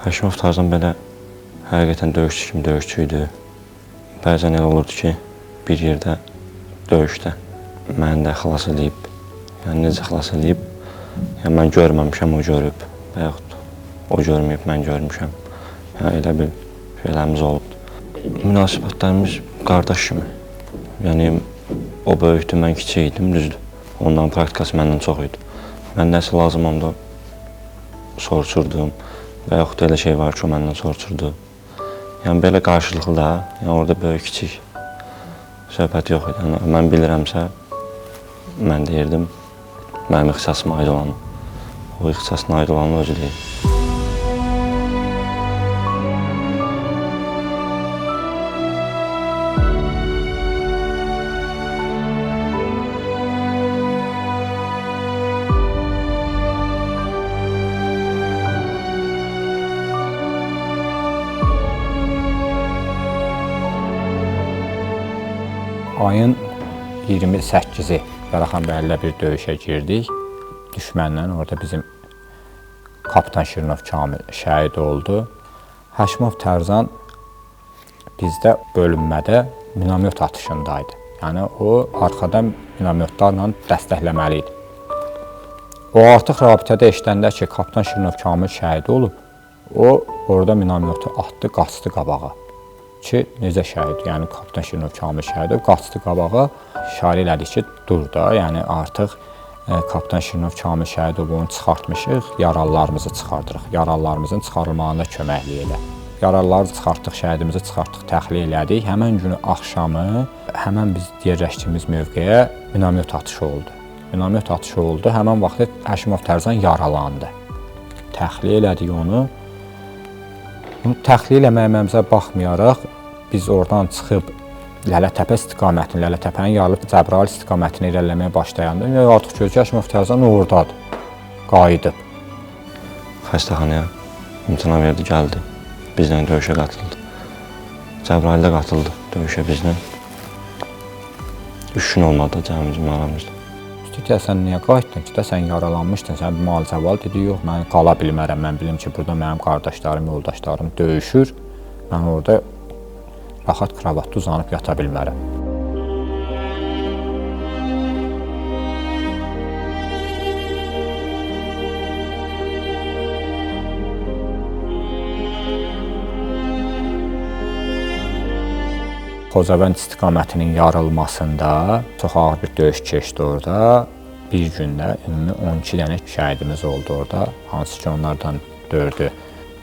Həşimov Tərzan belə həqiqətən döyüşçü kimi döyüşçü idi. Bəzən elə olurdu ki, bir yerdə döyüşdə məni də xilas eləyib, yəni necə xilas eləyib, yəni mən görməmişəm, o görüb və yaxud o görməyib, mən görmüşəm. Yəni elə bir şeylərimiz olubdu. Münasibətlərimiz qardaş kimi. Yəni o böyükdü, mən kiçik idim, düzdür. Ondan praktikası məndən çox idi. Mən nəsə lazım onda soruşurdum və yaxud elə şey var ki, o məndən soruşurdu. Yəni belə qarşılıqlı da, yəni orada böyük kiçik söhbət yox idi. Yəni mən bilirəmsə, mən deyirdim, mənim ixtisasıma aid olanı. O ixtisasına aid olanı özü deyir. Mayın 28-i Qaraxanbəylidə bir döyüşə girdik. Düşmənlə orada bizim Kapitan Şirinov Kamil şəhid oldu. Həşimov Tərzan bizdə bölünmədə minomyot atışındaydı. Yəni o arxadan minomyotlarla dəstəkləməli idi. O artıq rabitədə eşidəndə ki, Kapitan Şirinov Kamil şəhid olub, o orada minomyotu atdı, qaçdı qabağa. Ki, necə şəhid? Yəni Kapitan Şirinov Kamil şəhid olub, qaçdı qabağa. İşarə elədik ki, dur da, yəni artıq Kapitan Şirinov Kamil şəhid olub, onu çıxartmışıq, yaralılarımızı çıxardırıq. Yaralılarımızın çıxarılmağında köməklik elə. Yaralıları çıxartdıq, şəhidimizi çıxartdıq, təxliyə elədik. Həmən günü axşamı həmən biz yerləşdiyimiz mövqeyə minomyot atışı oldu. Minomyot atışı oldu. Həmən vaxtı Həşimov Tərzan yaralandı. Təxliyə elədik onu. Bunu təxliyə eləməyimizə baxmayaraq biz oradan çıxıb Lələtəpə istiqamətini, Lələtəpənin yarılıb Cəbrayıl istiqamətini irəliləməyə başlayanda artıq gördük ki, Həşimov Tərzan oradadır, qayıdıb. Xəstəxanaya imtina verdi, gəldi. Bizlə döyüşə qatıldı. Cəbrayılda qatıldı döyüşə bizlə. 3 gün olmadı cəmimizin aramızda. Dedi, sən niyə qayıtdın ki, də sən yaralanmışdın, sən bir müalicə var. Dedi, yox, mən qala bilmərəm, mən bilim ki, burada mənim qardaşlarım, yoldaşlarım döyüşür. Mən orada rahat kravatda uzanıb yata bilmərəm. Xocavənd istiqamətinin yarılmasında çox ağır bir döyüş keçdi orada. Bir gündə ümumi 12 dənə şəhidimiz oldu orada. Hansı ki, onlardan 4-ü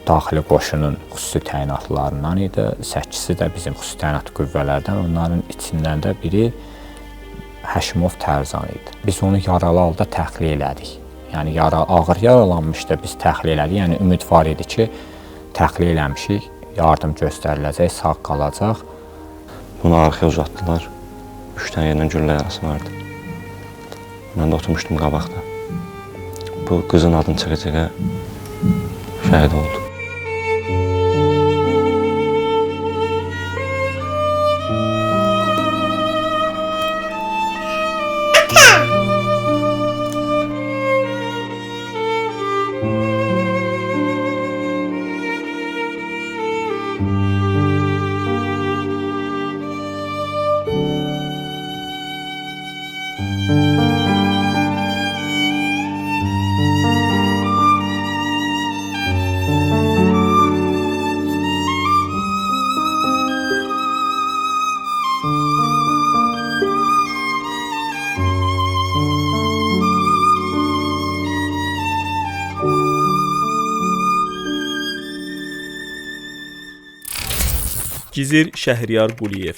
daxili qoşunun xüsusi təyinatlarından idi. 8-i də bizim xüsusi təyinat qüvvələrdən. Onların içindən də biri Həşimov Tərzan idi. Biz onu yaralı halda təxliyə elədik. Yəni ağır yaralanmışdı, biz təxliyə elədik. Yəni ümid var idi ki, təxliyə eləmişik, yardım göstəriləcək, sağ qalacaq. Bunu arxaya uzatdılar. 3 dənə yerdən güllə yarası vardı. Mən də oturmuşdum qabaqda. Bu qızın adını çəkə-çəkə şəhid oldu. Gizir Şəhriyar Quliyev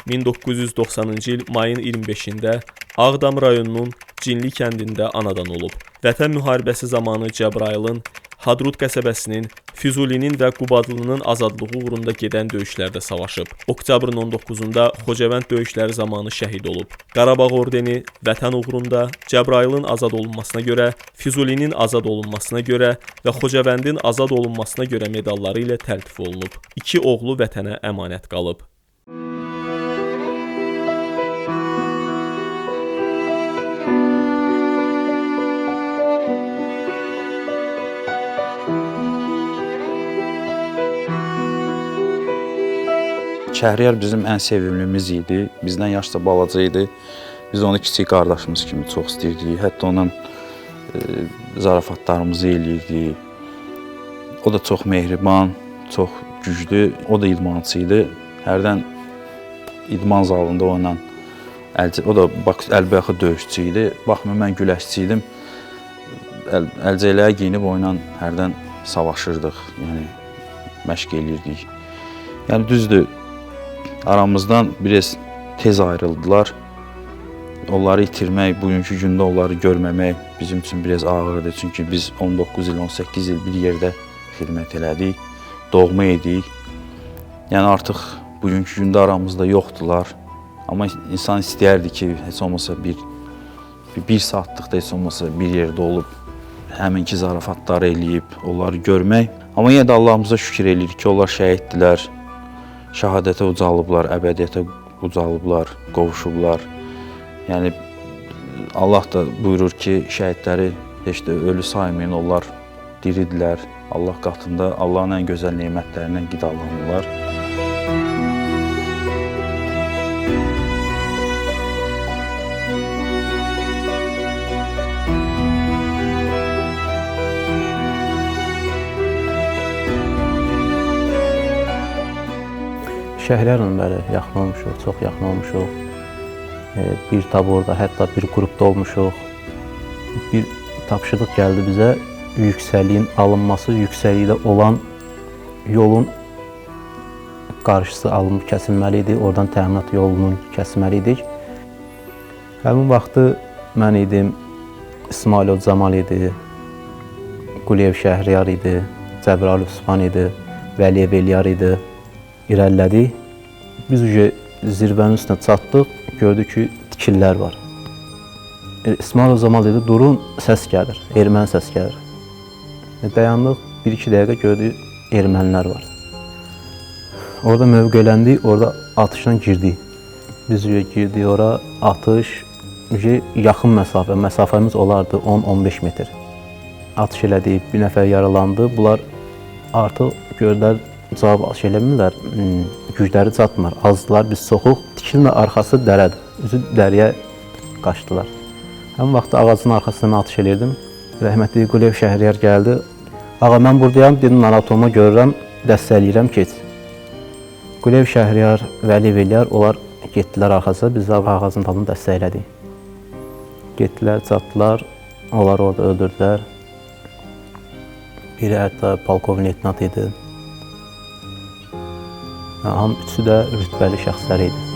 1990-cı il mayın 25-də Ağdam rayonunun Cinli kəndində anadan olub. Vətən müharibəsi zamanı Cəbrayılın, Hadrut qəsəbəsinin, Füzulinin və Qubadlının azadlığı uğrunda gedən döyüşlərdə savaşıb. Oktyabrın 19-da Xocavənd döyüşləri zamanı şəhid olub. Qarabağ ordeni, Vətən uğrunda, Cəbrayılın azad olunmasına görə, Füzulinin azad olunmasına görə və Xocavəndin azad olunmasına görə medalları ilə təltif olunub. 2 oğlu vətənə əmanət qalıb. Şəhriyar bizim ən sevimlimiz idi. Bizdən yaşca balaca idi. Biz onu kiçik qardaşımız kimi çox istəyirdik. Hətta ondan zarafatlarımızı eləyirdik. O da çox mehriban, çox güclü. O da idmançı idi. Hərdən idman zalında onunla, o da əlbəxı döyüşçü idi. Baxma, mən güləşçi idim. Əlcəkləri geyinib onunla hərdən savaşırdıq. Yəni məşq eləyirdik. Yəni düzdür, aramızdan biraz tez ayrıldılar. Onları itirmək, bugünkü gündə onları görməmək bizim üçün biraz ağırdır. Çünki biz 19 il, 18 il bir yerdə xidmət elədik, doğma idik. Yəni artıq bugünkü gündə aramızda yoxdular. Amma insan istəyərdi ki, heç olmasa bir saatlıqda heç olmasa bir yerdə olub, həminki zarafatları eləyib, onları görmək. Amma yenə də Allahımıza şükür eləyirik ki, onlar şəhiddirlər, şəhadətə ucalıblar, əbədiyyətə ucalıblar, qovuşublar. Yəni Allah da buyurur ki, şəhidləri heç də ölü saymayın, onlar diridirlər. Allah qatında Allahın ən gözəl nemətlərindən qidalanırlar. Şəhriyarla bəli, yaxın olmuşuq, çox yaxın olmuşuq. Bir taborda, hətta bir qrupda olmuşuq. Bir tapşırıq gəldi bizə, yüksəkliyin alınması, yüksəklikdə olan yolun qarşısı alınıb kəsilməli idi, oradan təminat yolunun kəsməli idik. Həmin vaxtı mən idim, İsmailov Camal idi, Quliyev Şəhriyar idi, Cəbrayılov Sübhan idi, Vəliyev Eliyar idi. İrəlilədik. Biz zirvənin üstünə çatdıq, gördük ki, tikillər var. İsmailov Camal dedi, durun, səs gəlir, erməni səs gəlir. Dayandıq, 1-2 dəqiqə gördük, ermənilər var. Orada mövqeləndik, orada atışla girdik. Biz girdik ora, atış, yaxın məsafə, məsafəmiz olardı 10-15 metr. Atış elədik, bir nəfər yaralandı. Bunlar artıq gördülər, cavab atış eləmirlər, gücləri çatmır, azdılar, biz çoxuq. Tikilinin arxası dərədir, üzü dəriyə qaçdılar. Həmin vaxtda ağacın arxasına mən atış eləyirdim. Rəhmətli Quliyev Şəhriyar gəldi. Ağa, mən buradayam, dedim, narahat olma, görürəm, dəstəkləyirəm, keç. Quliyev Şəhriyar, Vəliyev Eliyar, onlar getdilər arxasına, biz də ağacın dalını dəstəklədik. Getdilər, çatdılar, onları orada öldürdülər. Biri hətta polkovnik leytenant idi. Hamı üçü də rütbəli şəxslər idi.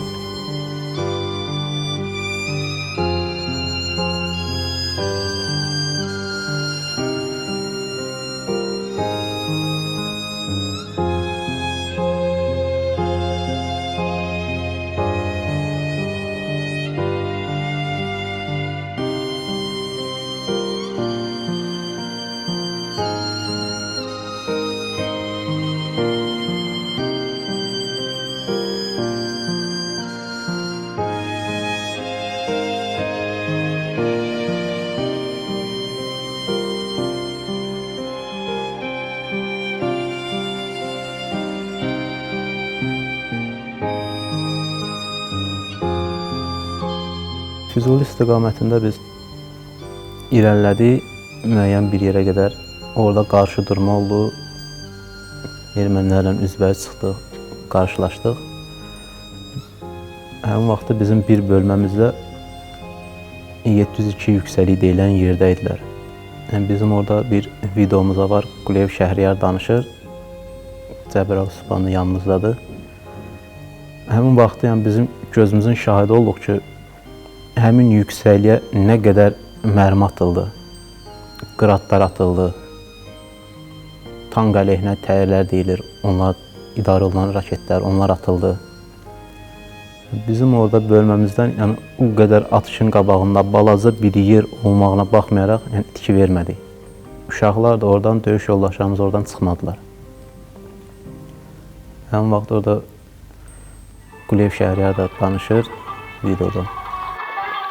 Füzuli istiqamətində biz irəlilədik müəyyən bir yerə qədər. Orada qarşı durma oldu. Ermənilərlə üzbəüz çıxdıq, qarşılaşdıq. Həmin vaxtda bizim bir bölməmizdə 702 yüksəklik deyilən yerdə idilər. Yəni bizim orada bir videomuz var, Quliyev Şəhriyar danışır. Cəbrayıl Sübhanlı yanımızdadır. Həmin vaxtda yəni bizim gözümüzün şahidi olduq ki, həmin yüksəkliyə nə qədər mərmi atıldı, qıratlar atıldı, tank əleyhinə təyirlər deyilir, onlar idarə olunan raketlər, onlar atıldı. Bizim orada bölməmizdən yəni, o qədər atışın qabağında balaca bir yer olmağına baxmayaraq yəni, itki vermədik. Uşaqlar da oradan, döyüş yoldaşlarımız oradan çıxmadılar. Həmin vaxt orada Quliyev Şəhriyar da danışır videoda.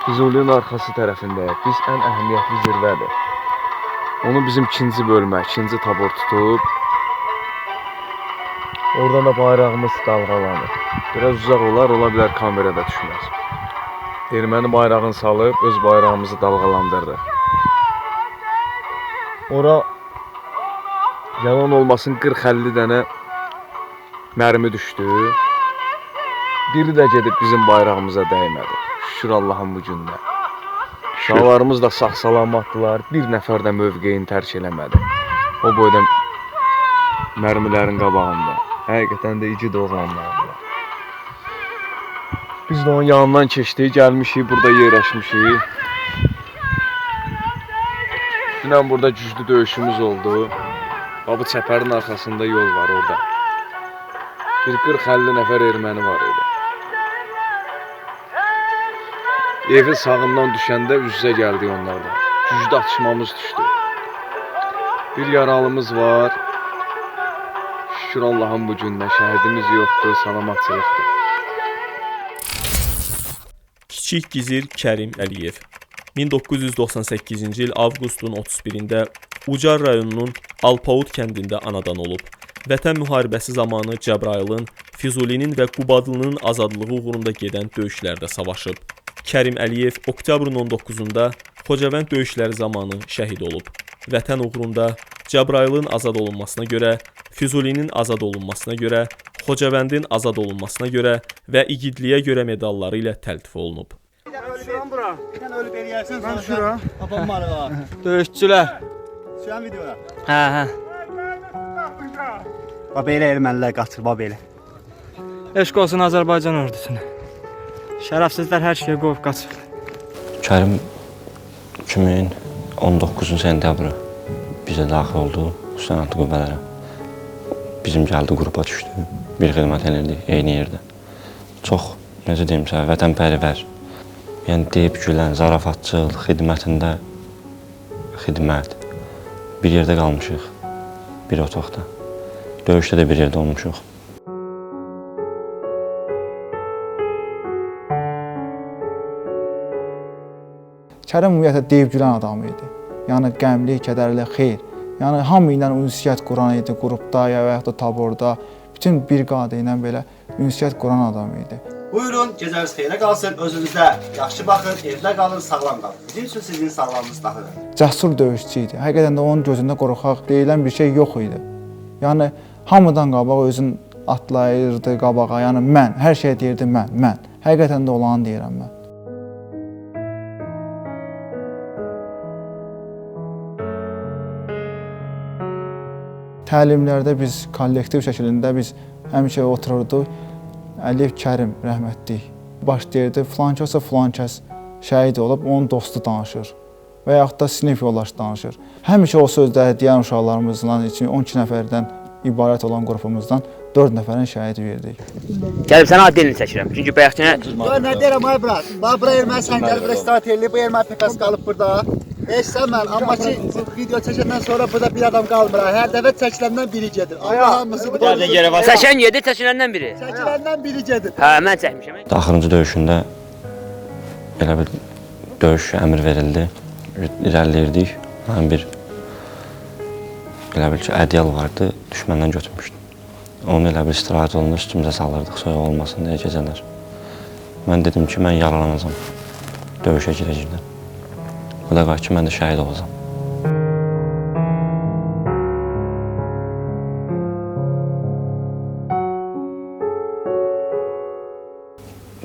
Füzulinin arxası tərəfindəyik. Biz ən əhəmiyyətli zirvədir. Onu bizim ikinci bölmə, ikinci tabor tutub. Oradan da bayrağımız dalğalanır. Biraz uzaq olar, ola bilər kamerada düşməz. Erməni bayrağını salıb, öz bayrağımızı dalğalandırdı. Ora, yalan olmasın, 40-50 dənə mərmi düşdü. Biri də gedib bizim bayrağımıza dəymədi. Şükür Allahın bu gündə. Uşaqlarımız da sağ-salamatdılar. Bir nəfər də mövqeyini tərk eləmədi. O boyda mərmilərin qabağında. Həqiqətən də igid oğlanlardılar. Biz də onun yanından keçdik, gəlmişik, burada yerləşmişik. Dünən burada güclü döyüşümüz oldu. Bu çəpərin arxasında yol var orada. Bir 40-50 nəfər erməni var idi. Evin sağından düşəndə üz-üzə gəldik onlardan. Güclü atışmamız düşdü. Bir yaralımız var. Şükür Allahın bu gündə şəhidimiz yoxdur, salamatçılıqdır. Kiçik Gizir Kərim Əliyev 1998-ci il avqustun 31-də Ucar rayonunun Alpaud kəndində anadan olub. Vətən müharibəsi zamanı Cəbrayılın, Füzulinin və Qubadlının azadlığı uğrunda gedən döyüşlərdə savaşıb. Kərim Əliyev oktyabrın 19-da Xocavənd döyüşləri zamanı şəhid olub. Vətən uğrunda Cəbrayılın azad olunmasına görə, Füzulinin azad olunmasına görə, Xocavəndin azad olunmasına görə və igidliyə görə medalları ilə təltif olunub. Düşürəm bura. Bir dənə ölüb eləyərsən, mən düşürəm. Babam marığa. Döyüşçülər. Düşürəm videoya. Hə, hə. Bax belə ermənilər qaçır, bax belə. Eşq olsun Azərbaycan ordusuna. Şərəfsizlər hər şeyə qoyub qaçır. Kərim 2019-cu sentyabrı bizə daxil oldu xüsusi əməliyyat qüvvələrə. Bizim gəldi qrupa düşdü. Bir xidmət elirdik eyni yerdə. Çox, necə deyimsə, vətənpərvər. Yəni deyib gülən, zarafatçıl, xidmətində xidmət. Bir yerdə qalmışıq, bir otaqda. Döyüşdə də bir yerdə olmuşuq. Kərim ümumiyyətlə deyib gülən adam idi. Yəni qəmli, kədərli, xeyr. Yəni hamı ilə ünsiyyət quran idi qrupda ya və yaxud da taborda. Bütün briqada ilə belə ünsiyyət quran adam idi. Buyurun, gecəniz xeyrə qalsın, özünüzə yaxşı baxın, evdə qalın, sağlam qalın. Bizim üçün sizin sağlamlığınız daxildir. Cəsur döyüşçü idi. Həqiqətən də onun gözündə qorxaq deyilən bir şey yox idi. Yəni hamıdan qabaq özün atlayırdı qabağa. Yəni mən, hər şey deyirdi mən, mən. Həqiqətən də olanı deyirəm mən. Təlimlərdə biz kollektiv şəklində biz həmişə otururduq. Əliyev Kərim rəhmətlik başlayırdı, filan kəsə filan kəs şəhid olub, onun dostu danışır və yaxud da sinif yoldaşı danışır. Həmişə o sözləri deyən uşaqlarımızdan, 12 nəfərdən ibarət olan qrupumuzdan 4 nəfərin şəhid verdik. Gəlib sənə ad dilini çəkirəm. Çünki bayaqkı Gör nə deyirəm ay brat. Bax bura erməni sən gəlib bura istirahət eləyib, bu erməni PKS qalıb burada. Eşsən mən, amma ki video çəkəndən sonra burada bir adam qalmır. Hər dəfə çəkiləndən biri gedir. Allah hamısı bu. Çəkən gedir, çəkiləndən biri. Çəkiləndən biri gedir. Hə, mən çəkmişəm. Axırıncı döyüşündə elə bir döyüş əmr verildi. İrəliləyirdik. Mənim bir elə bil ki, ədyal vardı, düşməndən götürmüşdüm. Onu elə bir istirahət olunur, üstümüzə salırdıq, soyuq olmasın deyə gecələr. Mən dedim ki, mən yaralanacam. Döyüşə girəcəkdim. Bu da qalır ki, mən də şəhid olacam.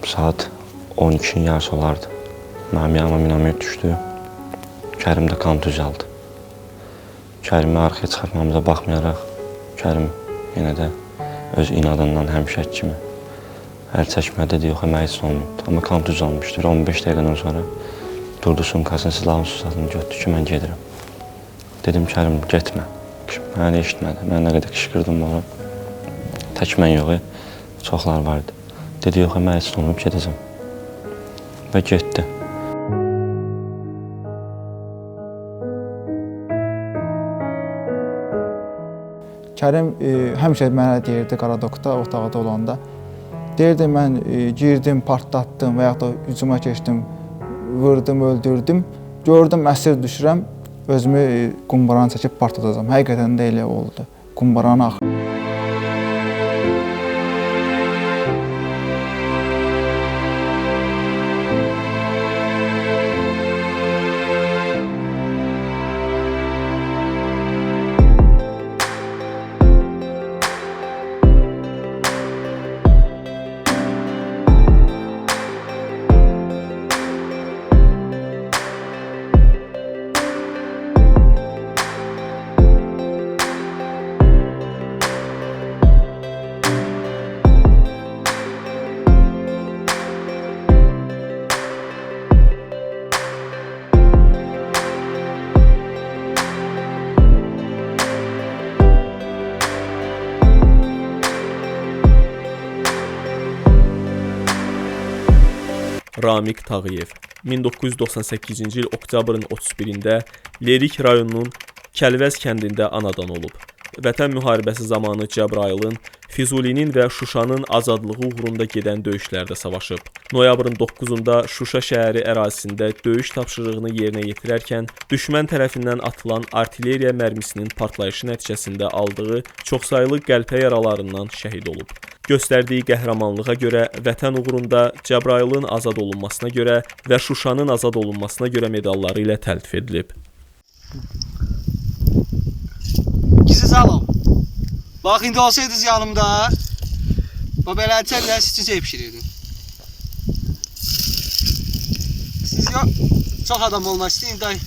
Saat 12-nin yarısı olardı. Mənim yanıma minamet düşdü. Kərim də kontuz aldı. Kərimi arxaya çıxartmamıza baxmayaraq, Kərim yenə də öz inadından həmişəki kimi əl çəkmədi, dedi, yox, əməyi heç olmayıbdı. Amma kontuz almışdı. 15 dəqiqədən sonra durdu sumkasını, silahın susadını götürdü ki, mən gedirəm. Dedim, Kərim, getmə. Məni eşitmədi. Mən nə qədər qışqırdım ona. Tək mən yox, çoxlar vardı. Dedi, yox, mən heç olmayıb, gedəcəm. Və getdi. Kərim həmişə mənə deyirdi Qaradokda, otaqda olanda. Deyirdi, mən girdim, partlatdım və yaxud da hücuma keçdim, vurdum, öldürdüm. Gördüm, əsir düşürəm, özümü qumbaranı çəkib partladacam. Həqiqətən də elə oldu. Qumbaranı axır. Ramiq Tağıyev 1998-ci il oktyabrın 31-də Lerik rayonunun Kəlvəz kəndində anadan olub. Vətən müharibəsi zamanı Cəbrayılın, Füzulinin və Şuşanın azadlığı uğrunda gedən döyüşlərdə savaşıb. Noyabrın 9-da Şuşa şəhəri ərazisində döyüş tapşırığını yerinə yetirərkən düşmən tərəfindən atılan artilleriya mərmisinin partlayışı nəticəsində aldığı çoxsaylı qəlpə yaralarından şəhid olub. Göstərdiyi qəhrəmanlığa görə Vətən uğrunda, Cəbrayılın azad olunmasına görə və Şuşanın azad olunmasına görə medalları ilə təltif edilib. Gizli salım. Bax, indi olsaydınız yanımda, bax, beləcə bir sizi şey pişirirdim. Siz yox, çox adam olmaq istəyin, day.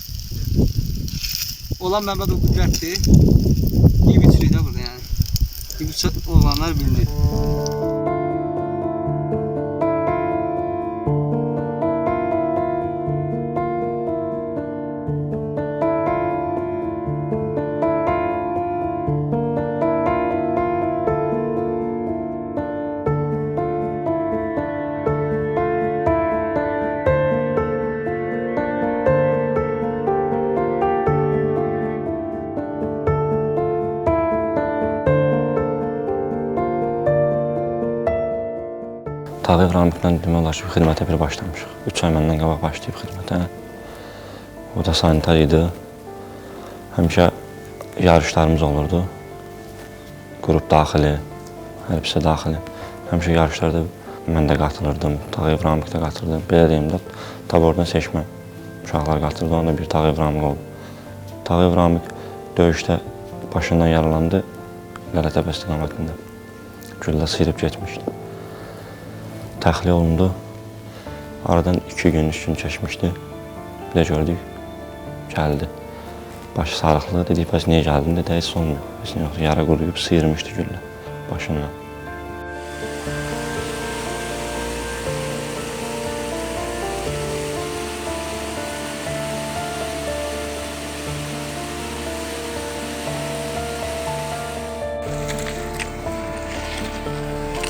Olan Məmmədov Qüdrətdir. Yiyib içirik də burada yəni. Yiyib içən olanlar bilinir. Tağıyev Ramiqlə demək olar ki, xidmətə bir başlamışıq. 3 ay məndən qabaq başlayıb xidmətə. O da sanitar idi. Həmişə yarışlarımız olurdu. Qrup daxili, hərbisə daxili. Həmişə yarışlarda mən də qatılırdım, Tağıyev Ramiq də qatılırdı. Belə deyim də, tabordan seçmə uşaqlar qatılırdı, onda bir Tağıyev Ramiq oldu. Tağıyev Ramiq döyüşdə başından yaralandı, Lələtəpə istiqamətində. Güllə sıyırıb getmişdi. Təxliyə olundu. Aradan 2 gün, 3 gün keçmişdi. Bir də gördük, gəldi. Başı sarıqlı, dedik, bəs niyə gəldin? Dedi, heç olmuyor. Heç nə yoxdur, yara quruyub sıyırmışdı güllə başından.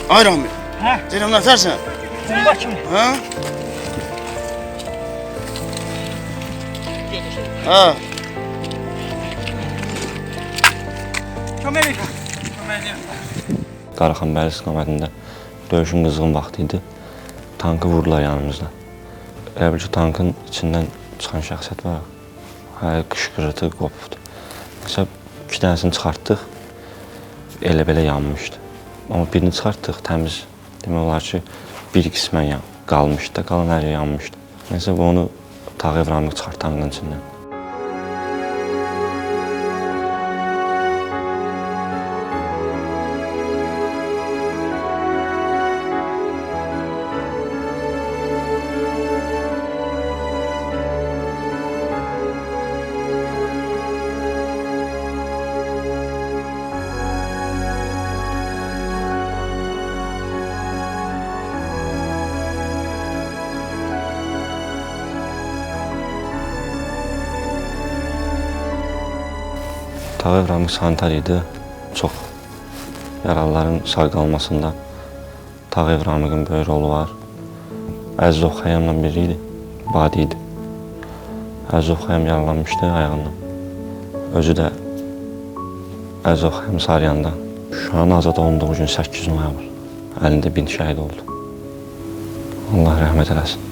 Ay Ramil. Hə? Deyirəm, nə tərsən? Bomba kimi. Hə? Hə. Kömək elə. Kömək elə. Qaraxanbəyli istiqamətində döyüşün qızğın vaxtı idi. Tankı vurdular yanımızda. Elə bil ki, tankın içindən çıxan şəxsiyyət var. Hə, qışqırtı qopubdu. Məsələn, 2 dənəsini çıxartdıq, elə belə yanmışdı. Amma birini çıxartdıq, təmiz. Demək olar ki, bir qismən qalmışdı da, qalan hər yer yanmışdı. Nəsə, onu Tağıyev Ramiq çıxartdı tankın içindən. Tağıyev Ramiq sanitar idi. Çox yaralıların sağ qalmasında Tağıyev Ramiqin böyük rolu var. Əzizov Xəyyamla biri idi, Badi idi. Əzizov Xəyyam yaralanmışdı ayağından. Özü də Əzizov Xəyyam Sarıyanda. Şuşanın azad olunduğu gün 8 noyabr əlində bir şəhid oldu. Allah rəhmət eləsin.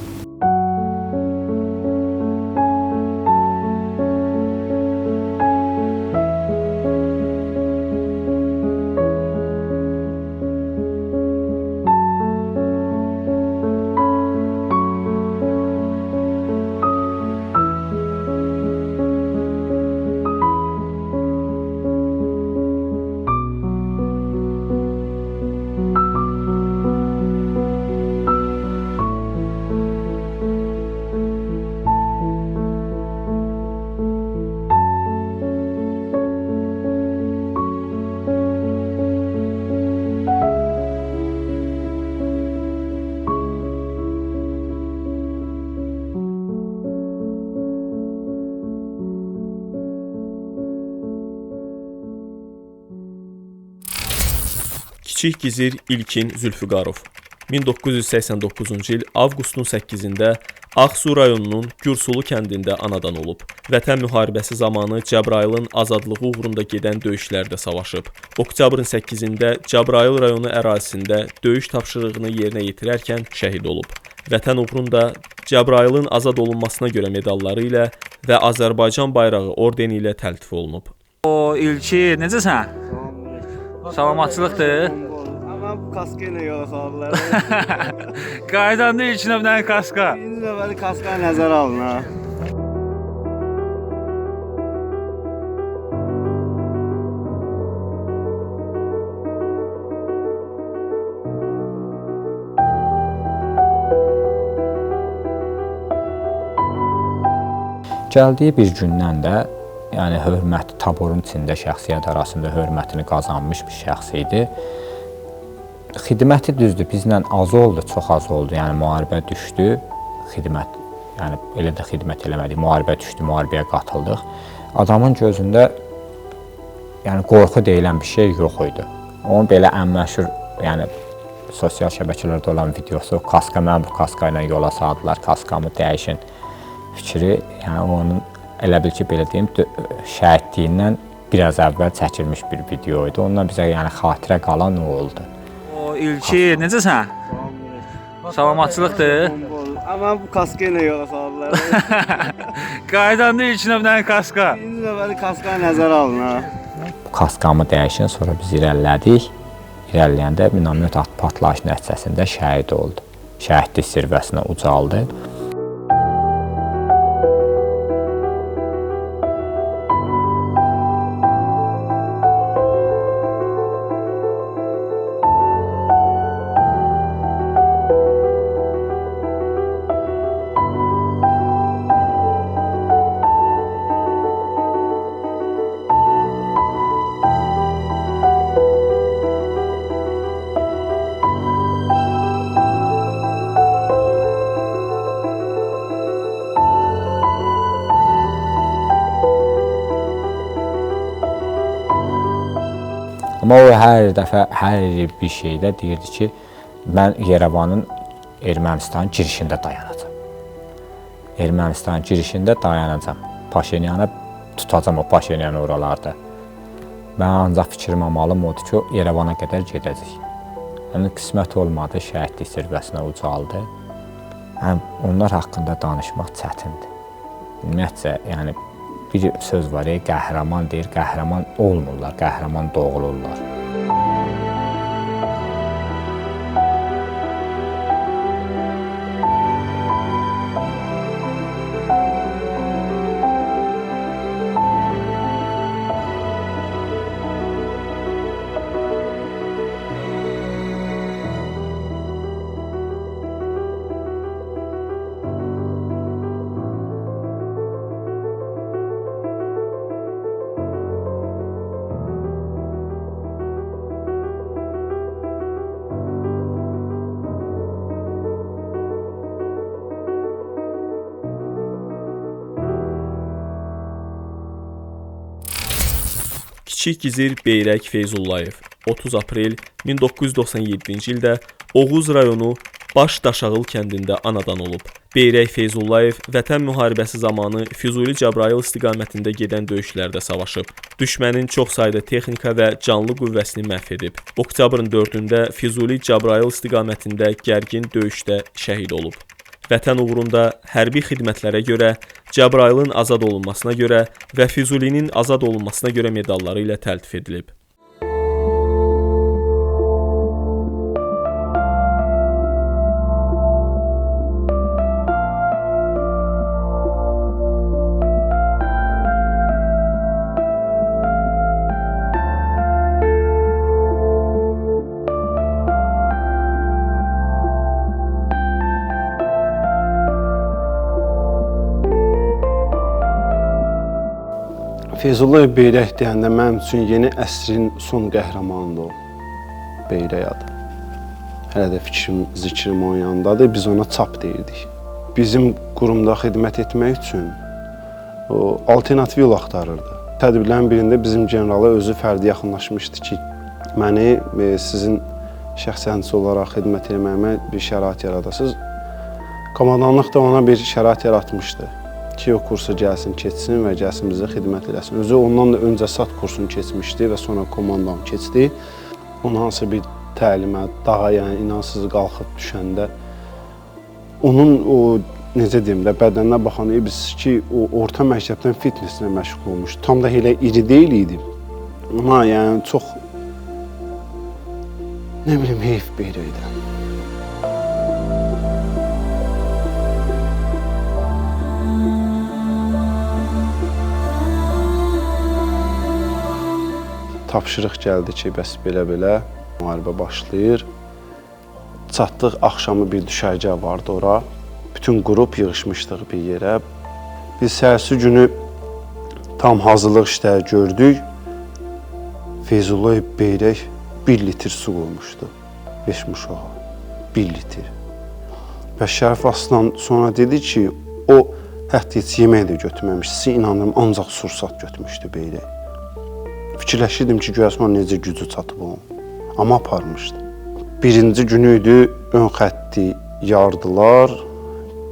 Kiçik Gizir İlkin Zülfüqarov 1989-cu il avqustun 8-də Ağsu rayonunun Gürsulu kəndində anadan olub. Vətən müharibəsi zamanı Cəbrayılın azadlığı uğrunda gedən döyüşlərdə savaşıb. Oktyabrın 8-də Cəbrayıl rayonu ərazisində döyüş tapşırığını yerinə yetirərkən şəhid olub. Vətən uğrunda Cəbrayılın azad olunmasına görə medalları ilə və Azərbaycan bayrağı ordeni ilə təltif olunub. O İlki, necəsən? Salamatçılıqdır. Amma bu kaska ilə yola saldılar. Qayıdanda ilk növbədən kaska. Birinci növbədə kaska nəzərə alın ha. Gəldiyi bir gündən də, yəni hörmət taborun içində şəxsiyyət arasında hörmətini qazanmış bir şəxs idi. Xidməti düzdür, bizlə az oldu, çox az oldu. Yəni müharibə düşdü, xidmət, yəni elə də xidmət eləmədik. Müharibə düşdü, müharibəyə qatıldıq. Adamın gözündə yəni qorxu deyilən bir şey yox idi. Onun belə ən məşhur, yəni sosial şəbəkələrdə olan videosu, kaska, mən bu kaska ilə yola saldılar, kaskamı dəyişin fikri, yəni onun elə bil ki, belə deyim, şəhidliyindən biraz əvvəl çəkilmiş bir video idi. Ondan bizə yəni xatirə qalan o oldu. O İlki, necəsən? Salamatçılıqdır. Amma bu kaska ilə yola saldılar. Qayıdanda ilk növbədən kaska. Birinci növbədə kaska nəzərə alın ha. Bu kaskamı dəyişin, sonra biz irəlilədik. İrəliləyəndə minomyot partlayışı nəticəsində şəhid oldu. Şəhidlik zirvəsinə ucaldı. Amma o hər dəfə, hər bir şeydə deyirdi ki, mən Yerevanın Ermənistanın girişində dayanacam. Ermənistanın girişində dayanacam. Paşinyanı tutacam, o Paşinyanı oralarda. Mən ancaq fikrim amalım odur ki, Yerevana qədər gedəcək. Yəni qismət olmadı, şəhidlik zirvəsinə ucaldı. Yəni onlar haqqında danışmaq çətindir. Ümumiyyətcə, yəni bir söz var, qəhrəman deyir, qəhrəman olmurlar, qəhrəman doğulurlar. Kiçik gizir Beyrək Feyzullayev 30 aprel 1997-ci ildə Oğuz rayonu Baş Daşağıl kəndində anadan olub. Beyrək Feyzullayev Vətən müharibəsi zamanı Füzuli Cəbrayıl istiqamətində gedən döyüşlərdə savaşıb. Düşmənin çox sayda texnika və canlı qüvvəsini məhv edib. Oktyabrın 4-də Füzuli Cəbrayıl istiqamətində gərgin döyüşdə şəhid olub. Vətən uğrunda hərbi xidmətlərə görə, Cəbrayılın azad olunmasına görə və Füzulinin azad olunmasına görə medalları ilə təltif edilib. Feyzullayev Beyrək deyəndə mənim üçün yeni əsrin son qəhrəmanıdır o. Beyrək adı. Hələ də fikrim, zikrim onun yanındadır. Biz ona çap deyirdik. Bizim qurumda xidmət etmək üçün o alternativ yol axtarırdı. Tədbirlərin birində bizim generala özü fərdi yaxınlaşmışdı ki, məni sizin şəxsənçi olaraq xidmət etməyimə bir şərait yaradasınız. Komandanlıq da ona bir şərait yaratmışdı ki, o kursa gəlsin, keçsin və gəlsin bizə xidmət eləsin. Özü ondan da öncə SAT kursunu keçmişdi və sonra komandan keçdi. Onun hansısa bir təlimə, dağa, yəni inansız qalxıb düşəndə onun o, necə deyim də, bədəninə baxan biz ki, o orta məktəbdən fitnesslə məşğul olmuş. Tam da elə iri deyil idi. Amma yəni çox, nə bilim, heyf bir idi. Tapşırıq gəldi ki, bəs belə-belə müharibə başlayır. Çatdıq, axşamı bir düşərgə vardı ora. Bütün qrup yığışmışdıq bir yerə. Biz səhərsi günü tam hazırlıq işləri gördük. Feyzullah Beyrək 1 litr su qoymuşdu Beşmuşağa. 1 litr. Və Şərif Aslan sonra dedi ki, o hətta heç yemək də götürməmiş. Sizi inandırım, ancaq sursat götürmüşdü Beyrək. Fikirləşirdim ki, görəsən ona necə gücü çatıb onun. Amma aparmışdı. Birinci günü idi, ön xətti yardılar.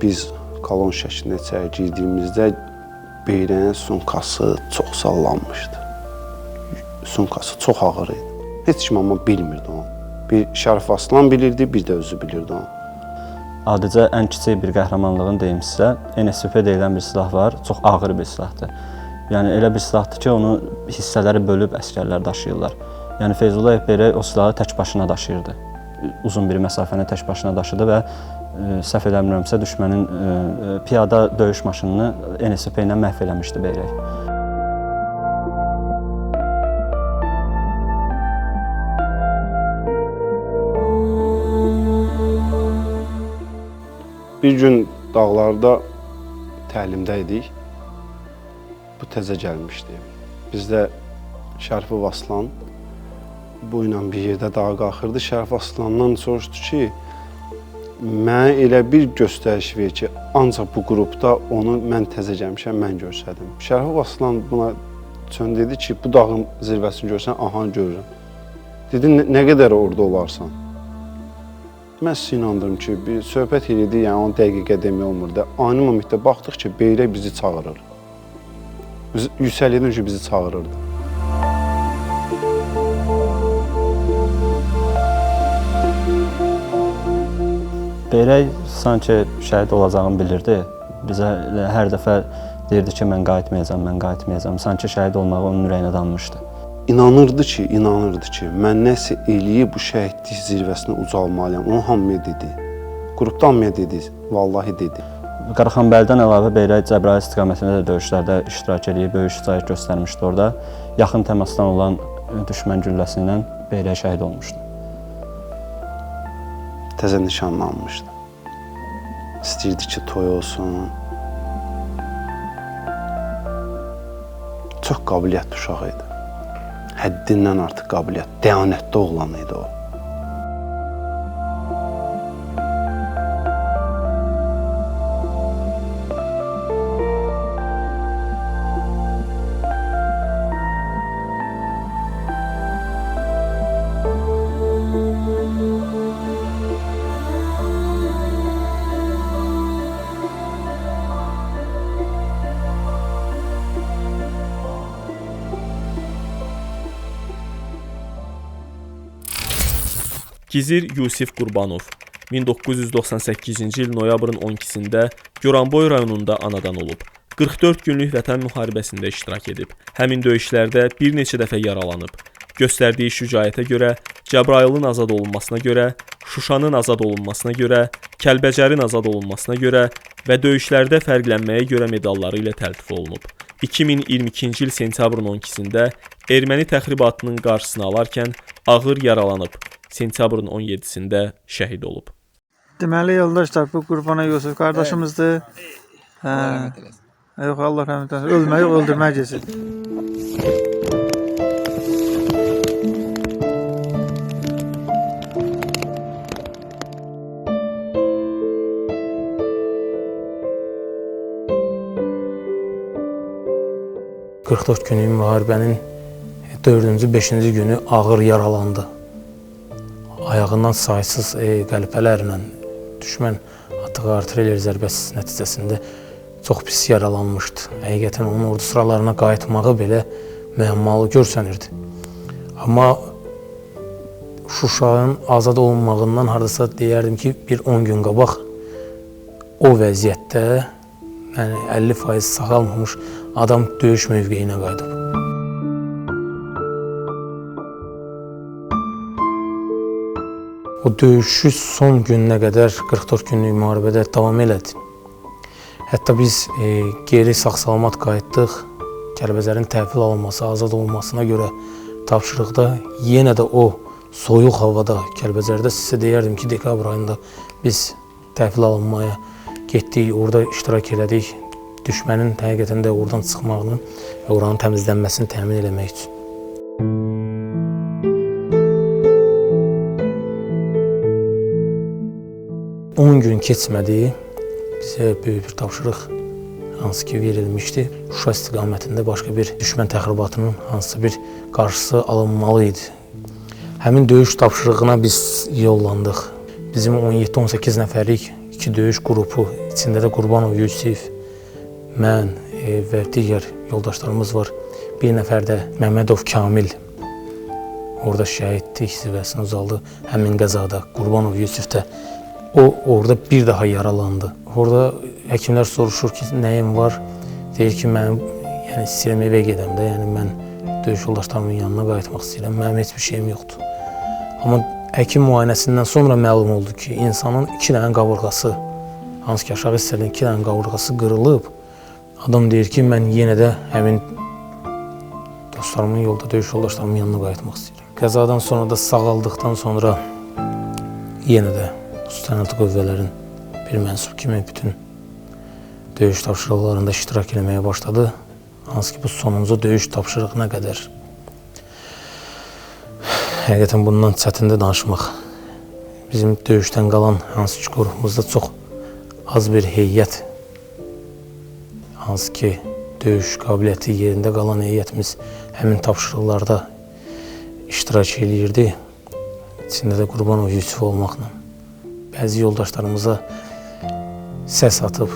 Biz kolon şəklində içəri girdiyimizdə Beyrəyin sumkası çox sallanmışdı. Sumkası çox ağır idi. Heç kim amma bilmirdi onu. Bir Şərif Aslan bilirdi, bir də özü bilirdi onu. Adicə ən kiçik bir qəhrəmanlığını deyim sizə, NSP deyilən bir silah var, çox ağır bir silahdır. Yəni elə bir silahdır ki, onu hissələri bölüb əsgərlər daşıyırlar. Yəni Feyzullah Beyrək o silahı tək başına daşıyırdı. Uzun bir məsafəni tək başına daşıdı və səhv eləmirəmsə düşmənin piyada döyüş maşınını NSP ilə məhv eləmişdi Beyrək. Bir gün dağlarda təlimdə idik. Bu təzə gəlmişdi. Bizdə Şərifov Aslan bu ilə bir yerdə dağa qalxırdı. Şərif Aslandan soruşdu ki, mənə elə bir göstəriş ver ki, ancaq bu qrupda onu mən təzə gəlmişəm, mən görsədim. Şərifov Aslan buna üçün dedi ki, bu dağın zirvəsini görsən, aha görürəm. Dedi, nə qədər orada olarsan? Mən sizi inandırım ki, bir söhbət elədi, yəni 10 dəqiqə demək olmurdu. Ani momentdə baxdıq ki, Beyrək bizi çağırır. Yüksəliydim ki, bizi çağırırdı. Beyrək sanki şəhid olacağını bilirdi. Bizə hər dəfə deyirdi ki, mən qayıtmayacam, mən qayıtmayacam. Sanki şəhid olmağı onun ürəyinə dammışdı. İnanırdı ki, mən nəsə eləyib bu şəhidlik zirvəsinə ucalmalıyam. Onu hamıya dedi. Qrupda hamıya dedi, vallahi dedi. Qaraxanbəylidən əlavə Beyrək Cəbrayıl istiqamətində də döyüşlərdə iştirak eləyib, böyük şücaət göstərmişdi orada. Yaxın təmasdan olan düşmən gülləsi ilə Beyrək şəhid olmuşdu. Təzə nişanlanmışdı. İstəyirdi ki, toy olsun. Çox qabiliyyətli uşaq idi. Həddindən artıq qabiliyyət, dəyanətli oğlan idi o. Gizir Yusif Qurbanov 1998-ci il noyabrın 12-sində Goranboy rayonunda anadan olub. 44 günlük vətən müharibəsində iştirak edib. Həmin döyüşlərdə bir neçə dəfə yaralanıb. Göstərdiyi şücaətə görə, Cəbrayılın azad olunmasına görə, Şuşanın azad olunmasına görə, Kəlbəcərin azad olunmasına görə və döyüşlərdə fərqlənməyə görə medalları ilə təltif olunub. 2022-ci il sentyabrın 12-sində erməni təxribatının qarşısını alarkən ağır yaralanıb. Sentyabrın 17-sində şəhid olub. Deməli yoldaşlar, bu Qurbana Yusuf qardaşımızdır. Hə. Yox, Allah rəhmət eləsin. Ölmək yox, öldürmək keçir. ...44 günlük müharibənin 4-cü, 5-ci günü ağır yaralandı. Ayağından saysız qəlpələrlə düşmən atdığı artilleriya zərbəsi nəticəsində çox pis yaralanmışdı. Həqiqətən onun ordu sıralarına qayıtmağı belə müəmmalı görsənirdi. Amma Şuşanın azad olunmağından hardasa deyərdim ki, bir 10 gün qabaq o vəziyyətdə, yəni 50% sağalmamış adam döyüş mövqeyinə qayıdıb. O döyüşü son gününə qədər 44 günlük müharibədə davam elədi. Hətta biz geri sağ-salamat qayıtdıq. Kəlbəcərin təhvil alınması, azad olunmasına görə tapşırıqda yenə də o soyuq havada Kəlbəcərdə sizə deyərdim ki, dekabr ayında biz təhvil alınmaya getdik, orada iştirak elədik. Düşmənin həqiqətən də oradan çıxmağını və oranın təmizlənməsini təmin eləmək üçün. 10 gün keçmədi, bizə böyük bir tapşırıq hansı ki verilmişdi. Şuşa istiqamətində başqa bir düşmən təxribatının hansısa bir qarşısı alınmalı idi. Həmin döyüş tapşırığına biz yollandıq. Bizim 17-18 nəfərlik iki döyüş qrupu, içində də Qurbanov Yusif, mən və digər yoldaşlarımız var. Bir nəfər də Məmmədov Kamil orada şəhidlik zirvəsinə uzaldı. Həmin qəzada Qurbanov Yusif də o orada bir daha yaralandı. Orada həkimlər soruşur ki, nəyim var? Deyir ki, mənim, yəni istəyirəm evə gedəm də, yəni mən döyüş yoldaşlarımın yanına qayıtmaq istəyirəm, mənim heç bir şeyim yoxdur. Amma həkim müayinəsindən sonra məlum oldu ki, insanın 2 dənə qabırğası, hansı ki aşağı hissədən 2 dənə qabırğası qırılıb. Adam deyir ki, mən yenə də həmin dostlarımın yolda, döyüş yoldaşlarımın yanına qayıtmaq istəyirəm. Qəzadan sonra da sağaldıqdan sonra yenə də Xüsusi Təyinatlı Qüvvələrin bir mənsub kimi bütün döyüş tapşırıqlarında iştirak eləməyə başladı. Hansı ki, bu sonuncu döyüş tapşırığına qədər. Həqiqətən bundan çətindir danışmaq. Bizim döyüşdən qalan hansı ki, qrupumuzda çox az bir heyət, hansı ki, döyüş qabiliyyəti yerində qalan heyətimiz həmin tapşırıqlarda iştirak eləyirdi. İçində də Qurbanov Yusif olmaqla. Bəzi yoldaşlarımıza səs atıb,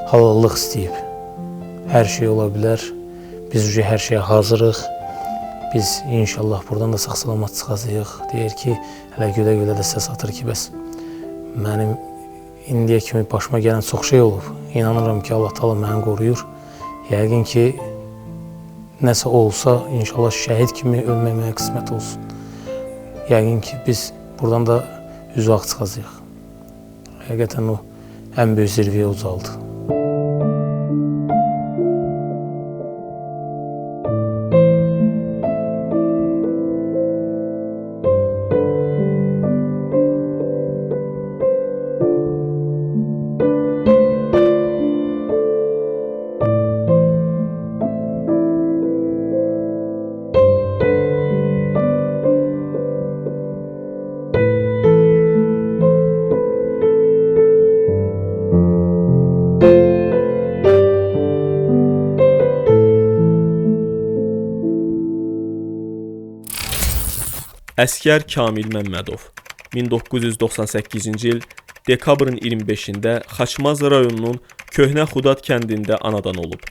halallıq istəyib. Hər şey ola bilər, biz uca hər şeyə hazırıq. Biz inşallah buradan da sağ-salamat çıxacağıq. Deyir ki, hələ gülə-gülə də səs atır ki, bəs mənim indiyə kimi başıma gələn çox şey olub. İnanıram ki, Allah Taala məni qoruyur. Yəqin ki, nəsə olsa, inşallah şəhid kimi ölmək mənə qismət olsun. Yəqin ki, biz buradan da üzü ağ çıxacağıq. Həqiqətən o ən böyük zirvəyə ucaldı. Əsgər Kamil Məmmədov 1998-ci il dekabrın 25-də Xaçmaz rayonunun Köhnə Xudad kəndində anadan olub.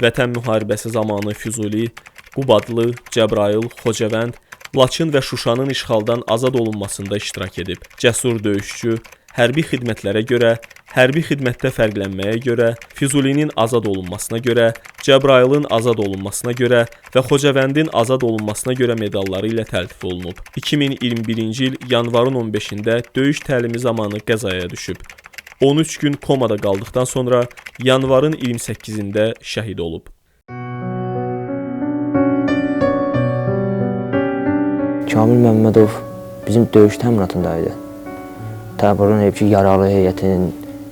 Vətən müharibəsi zamanı Füzuli, Qubadlı, Cəbrayıl, Xocavənd, Laçın və Şuşanın işğaldan azad olunmasında iştirak edib. Cəsur döyüşçü, hərbi xidmətlərə görə, hərbi xidmətdə fərqlənməyə görə, Füzulinin azad olunmasına görə, Cəbrayılın azad olunmasına görə və Xocavəndin azad olunmasına görə medalları ilə təltif olunub. 2021-ci il yanvarın 15-də döyüş təlimi zamanı qəzaya düşüb. 13 gün komada qaldıqdan sonra yanvarın 28-də şəhid olub. Kamil Məmmədov bizim döyüş təminatında idi. Təburun heyb ki, yaralı heyətinin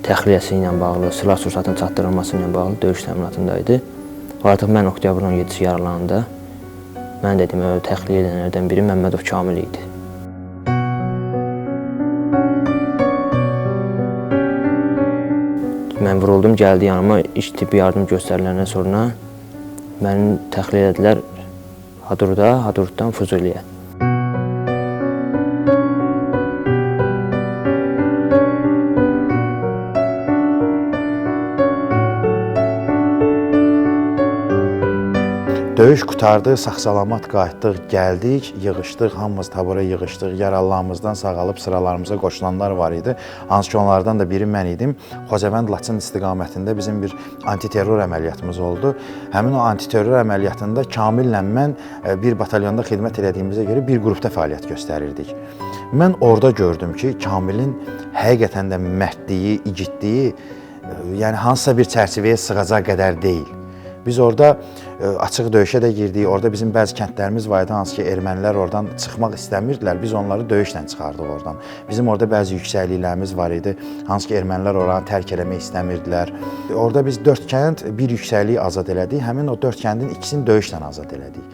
təxliyəsi ilə bağlı, silah-sursatın çatdırılması ilə bağlı döyüş təminatında idi. Artıq mən oktyabrın 17-si yaralananda, mən dedim, təxliyə edənlərdən biri Məmmədov Kamil idi. Mən vuruldum, gəldi yanıma, ilk tibbi yardım göstəriləndən sonra məni təxliyə edilər Hadrutda, Hadrutdan Füzuliyə. Döyüş qurtardı, sağ-salamat qayıtdıq, gəldik, yığışdıq, hamımız tabora yığışdıq. Yaralılarımızdan sağalıb sıralarımıza qoşulanlar var idi. Hansı ki onlardan da biri mən idim. Xocavənd Laçın istiqamətində bizim bir antiterror əməliyyatımız oldu. Həmin o antiterror əməliyyatında Kamillə mən bir batalyonda xidmət elədiyimizə görə bir qrupda fəaliyyət göstərirdik. Mən orada gördüm ki, Kamilin həqiqətən də mərdliyi, igidliyi, yəni hansısa bir çərçivəyə sığacaq qədər deyil. Biz orada açıq döyüşə də girdik. Orada bizim bəzi kəndlərimiz var idi, hansı ki ermənilər oradan çıxmaq istəmirdilər. Biz onları döyüşlə çıxardıq oradan. Bizim orada bəzi yüksəkliklərimiz var idi, hansı ki ermənilər oranı tərk eləmək istəmirdilər. Orada biz 4 kənd, bir yüksəklik azad elədik. Həmin o 4 kəndin ikisini döyüşlə azad elədik.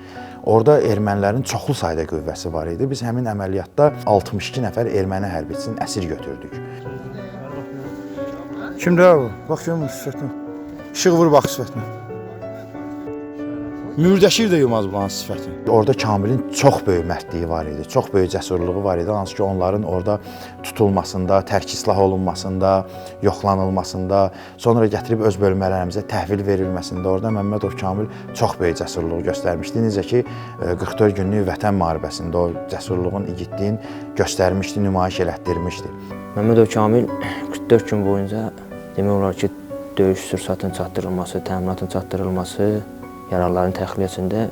Orada ermənilərin çoxlu sayda qüvvəsi var idi. Biz həmin əməliyyatda 62 nəfər erməni hərbiçisini əsir götürdük. Kimdir bu? Bax görmür sifətinə. İşıq vur bax sifətinə. Mürdəşir də yumaz bulanın sifətini. Orada Kamilin çox böyük mərdliyi var idi, çox böyük cəsurluğu var idi. Hansı ki onların orada tutulmasında, tərk islah olunmasında, yoxlanılmasında, sonra gətirib öz bölmələrimizə təhvil verilməsində orada Məmmədov Kamil çox böyük cəsurluğu göstərmişdi. Necə ki 44 günlük Vətən müharibəsində o cəsurluğun, igidliyin göstərmişdi, nümayiş elətdirmişdi. Məmmədov Kamil 44 gün boyunca demək olar ki, döyüş sursatının çatdırılması, təminatın çatdırılması, yaralıların təxliyəsində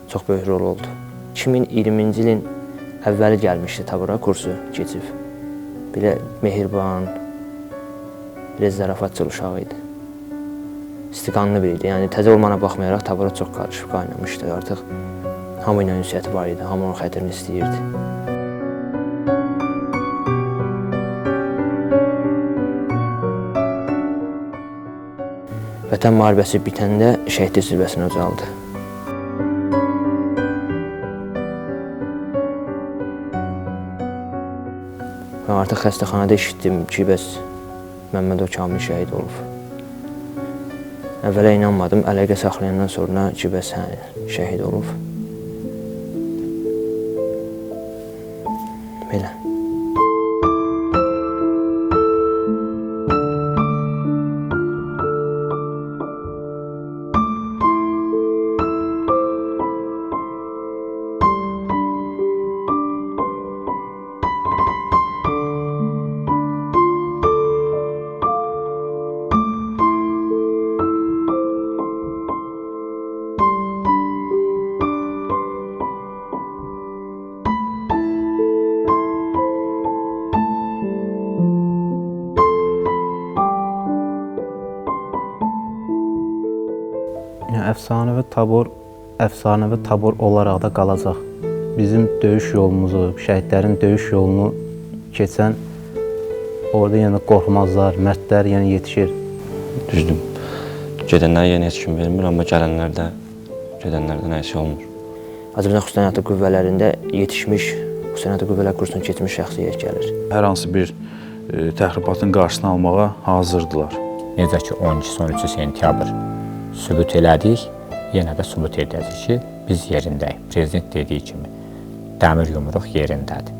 çox böyük rol oldu. 2020-ci ilin əvvəli gəlmişdi tabora, kursu keçib. Belə mehriban, belə zarafatçıl uşaq idi. İstiqanlı biri idi. Yəni təzə olmana baxmayaraq tabora çox qarışıb qaynamışdı. Artıq hamı ilə ünsiyyəti var idi, hamı onun xətrini istəyirdi. Vətən müharibəsi bitəndə şəhidlik zirvəsinə ucaldı. Mən artıq xəstəxanada eşitdim ki, bəs Məmmədov Kamil şəhid olub. Əvvələ inanmadım, əlaqə saxlayandan sonra ki, bəs hə, şəhid olub. Belə. Əfsanəvi tabor, əfsanəvi tabor olaraq da qalacaq. Bizim döyüş yolumuzu, şəhidlərin döyüş yolunu keçən orada yəni qorxmazlar, mərdlər yəni yetişir. Düzdür, gedənlər yenə heç kim vermir, amma gələnlər də, gedənlərdə nəsə olmur. Azərbaycan Xüsusi Təyinatlı Qüvvələrində yetişmiş, Xüsusi Təyinatlı Qüvvələr kursunu keçmiş şəxsiyyət gəlir. Hər hansı bir təxribatın qarşısını almağa hazırdılar. Necə ki 12-13 sentyabr sübut elədik, yenə də sübut edəcəyik ki, biz yerindəyik. Prezident dediyi kimi, dəmir yumruq yerindədir.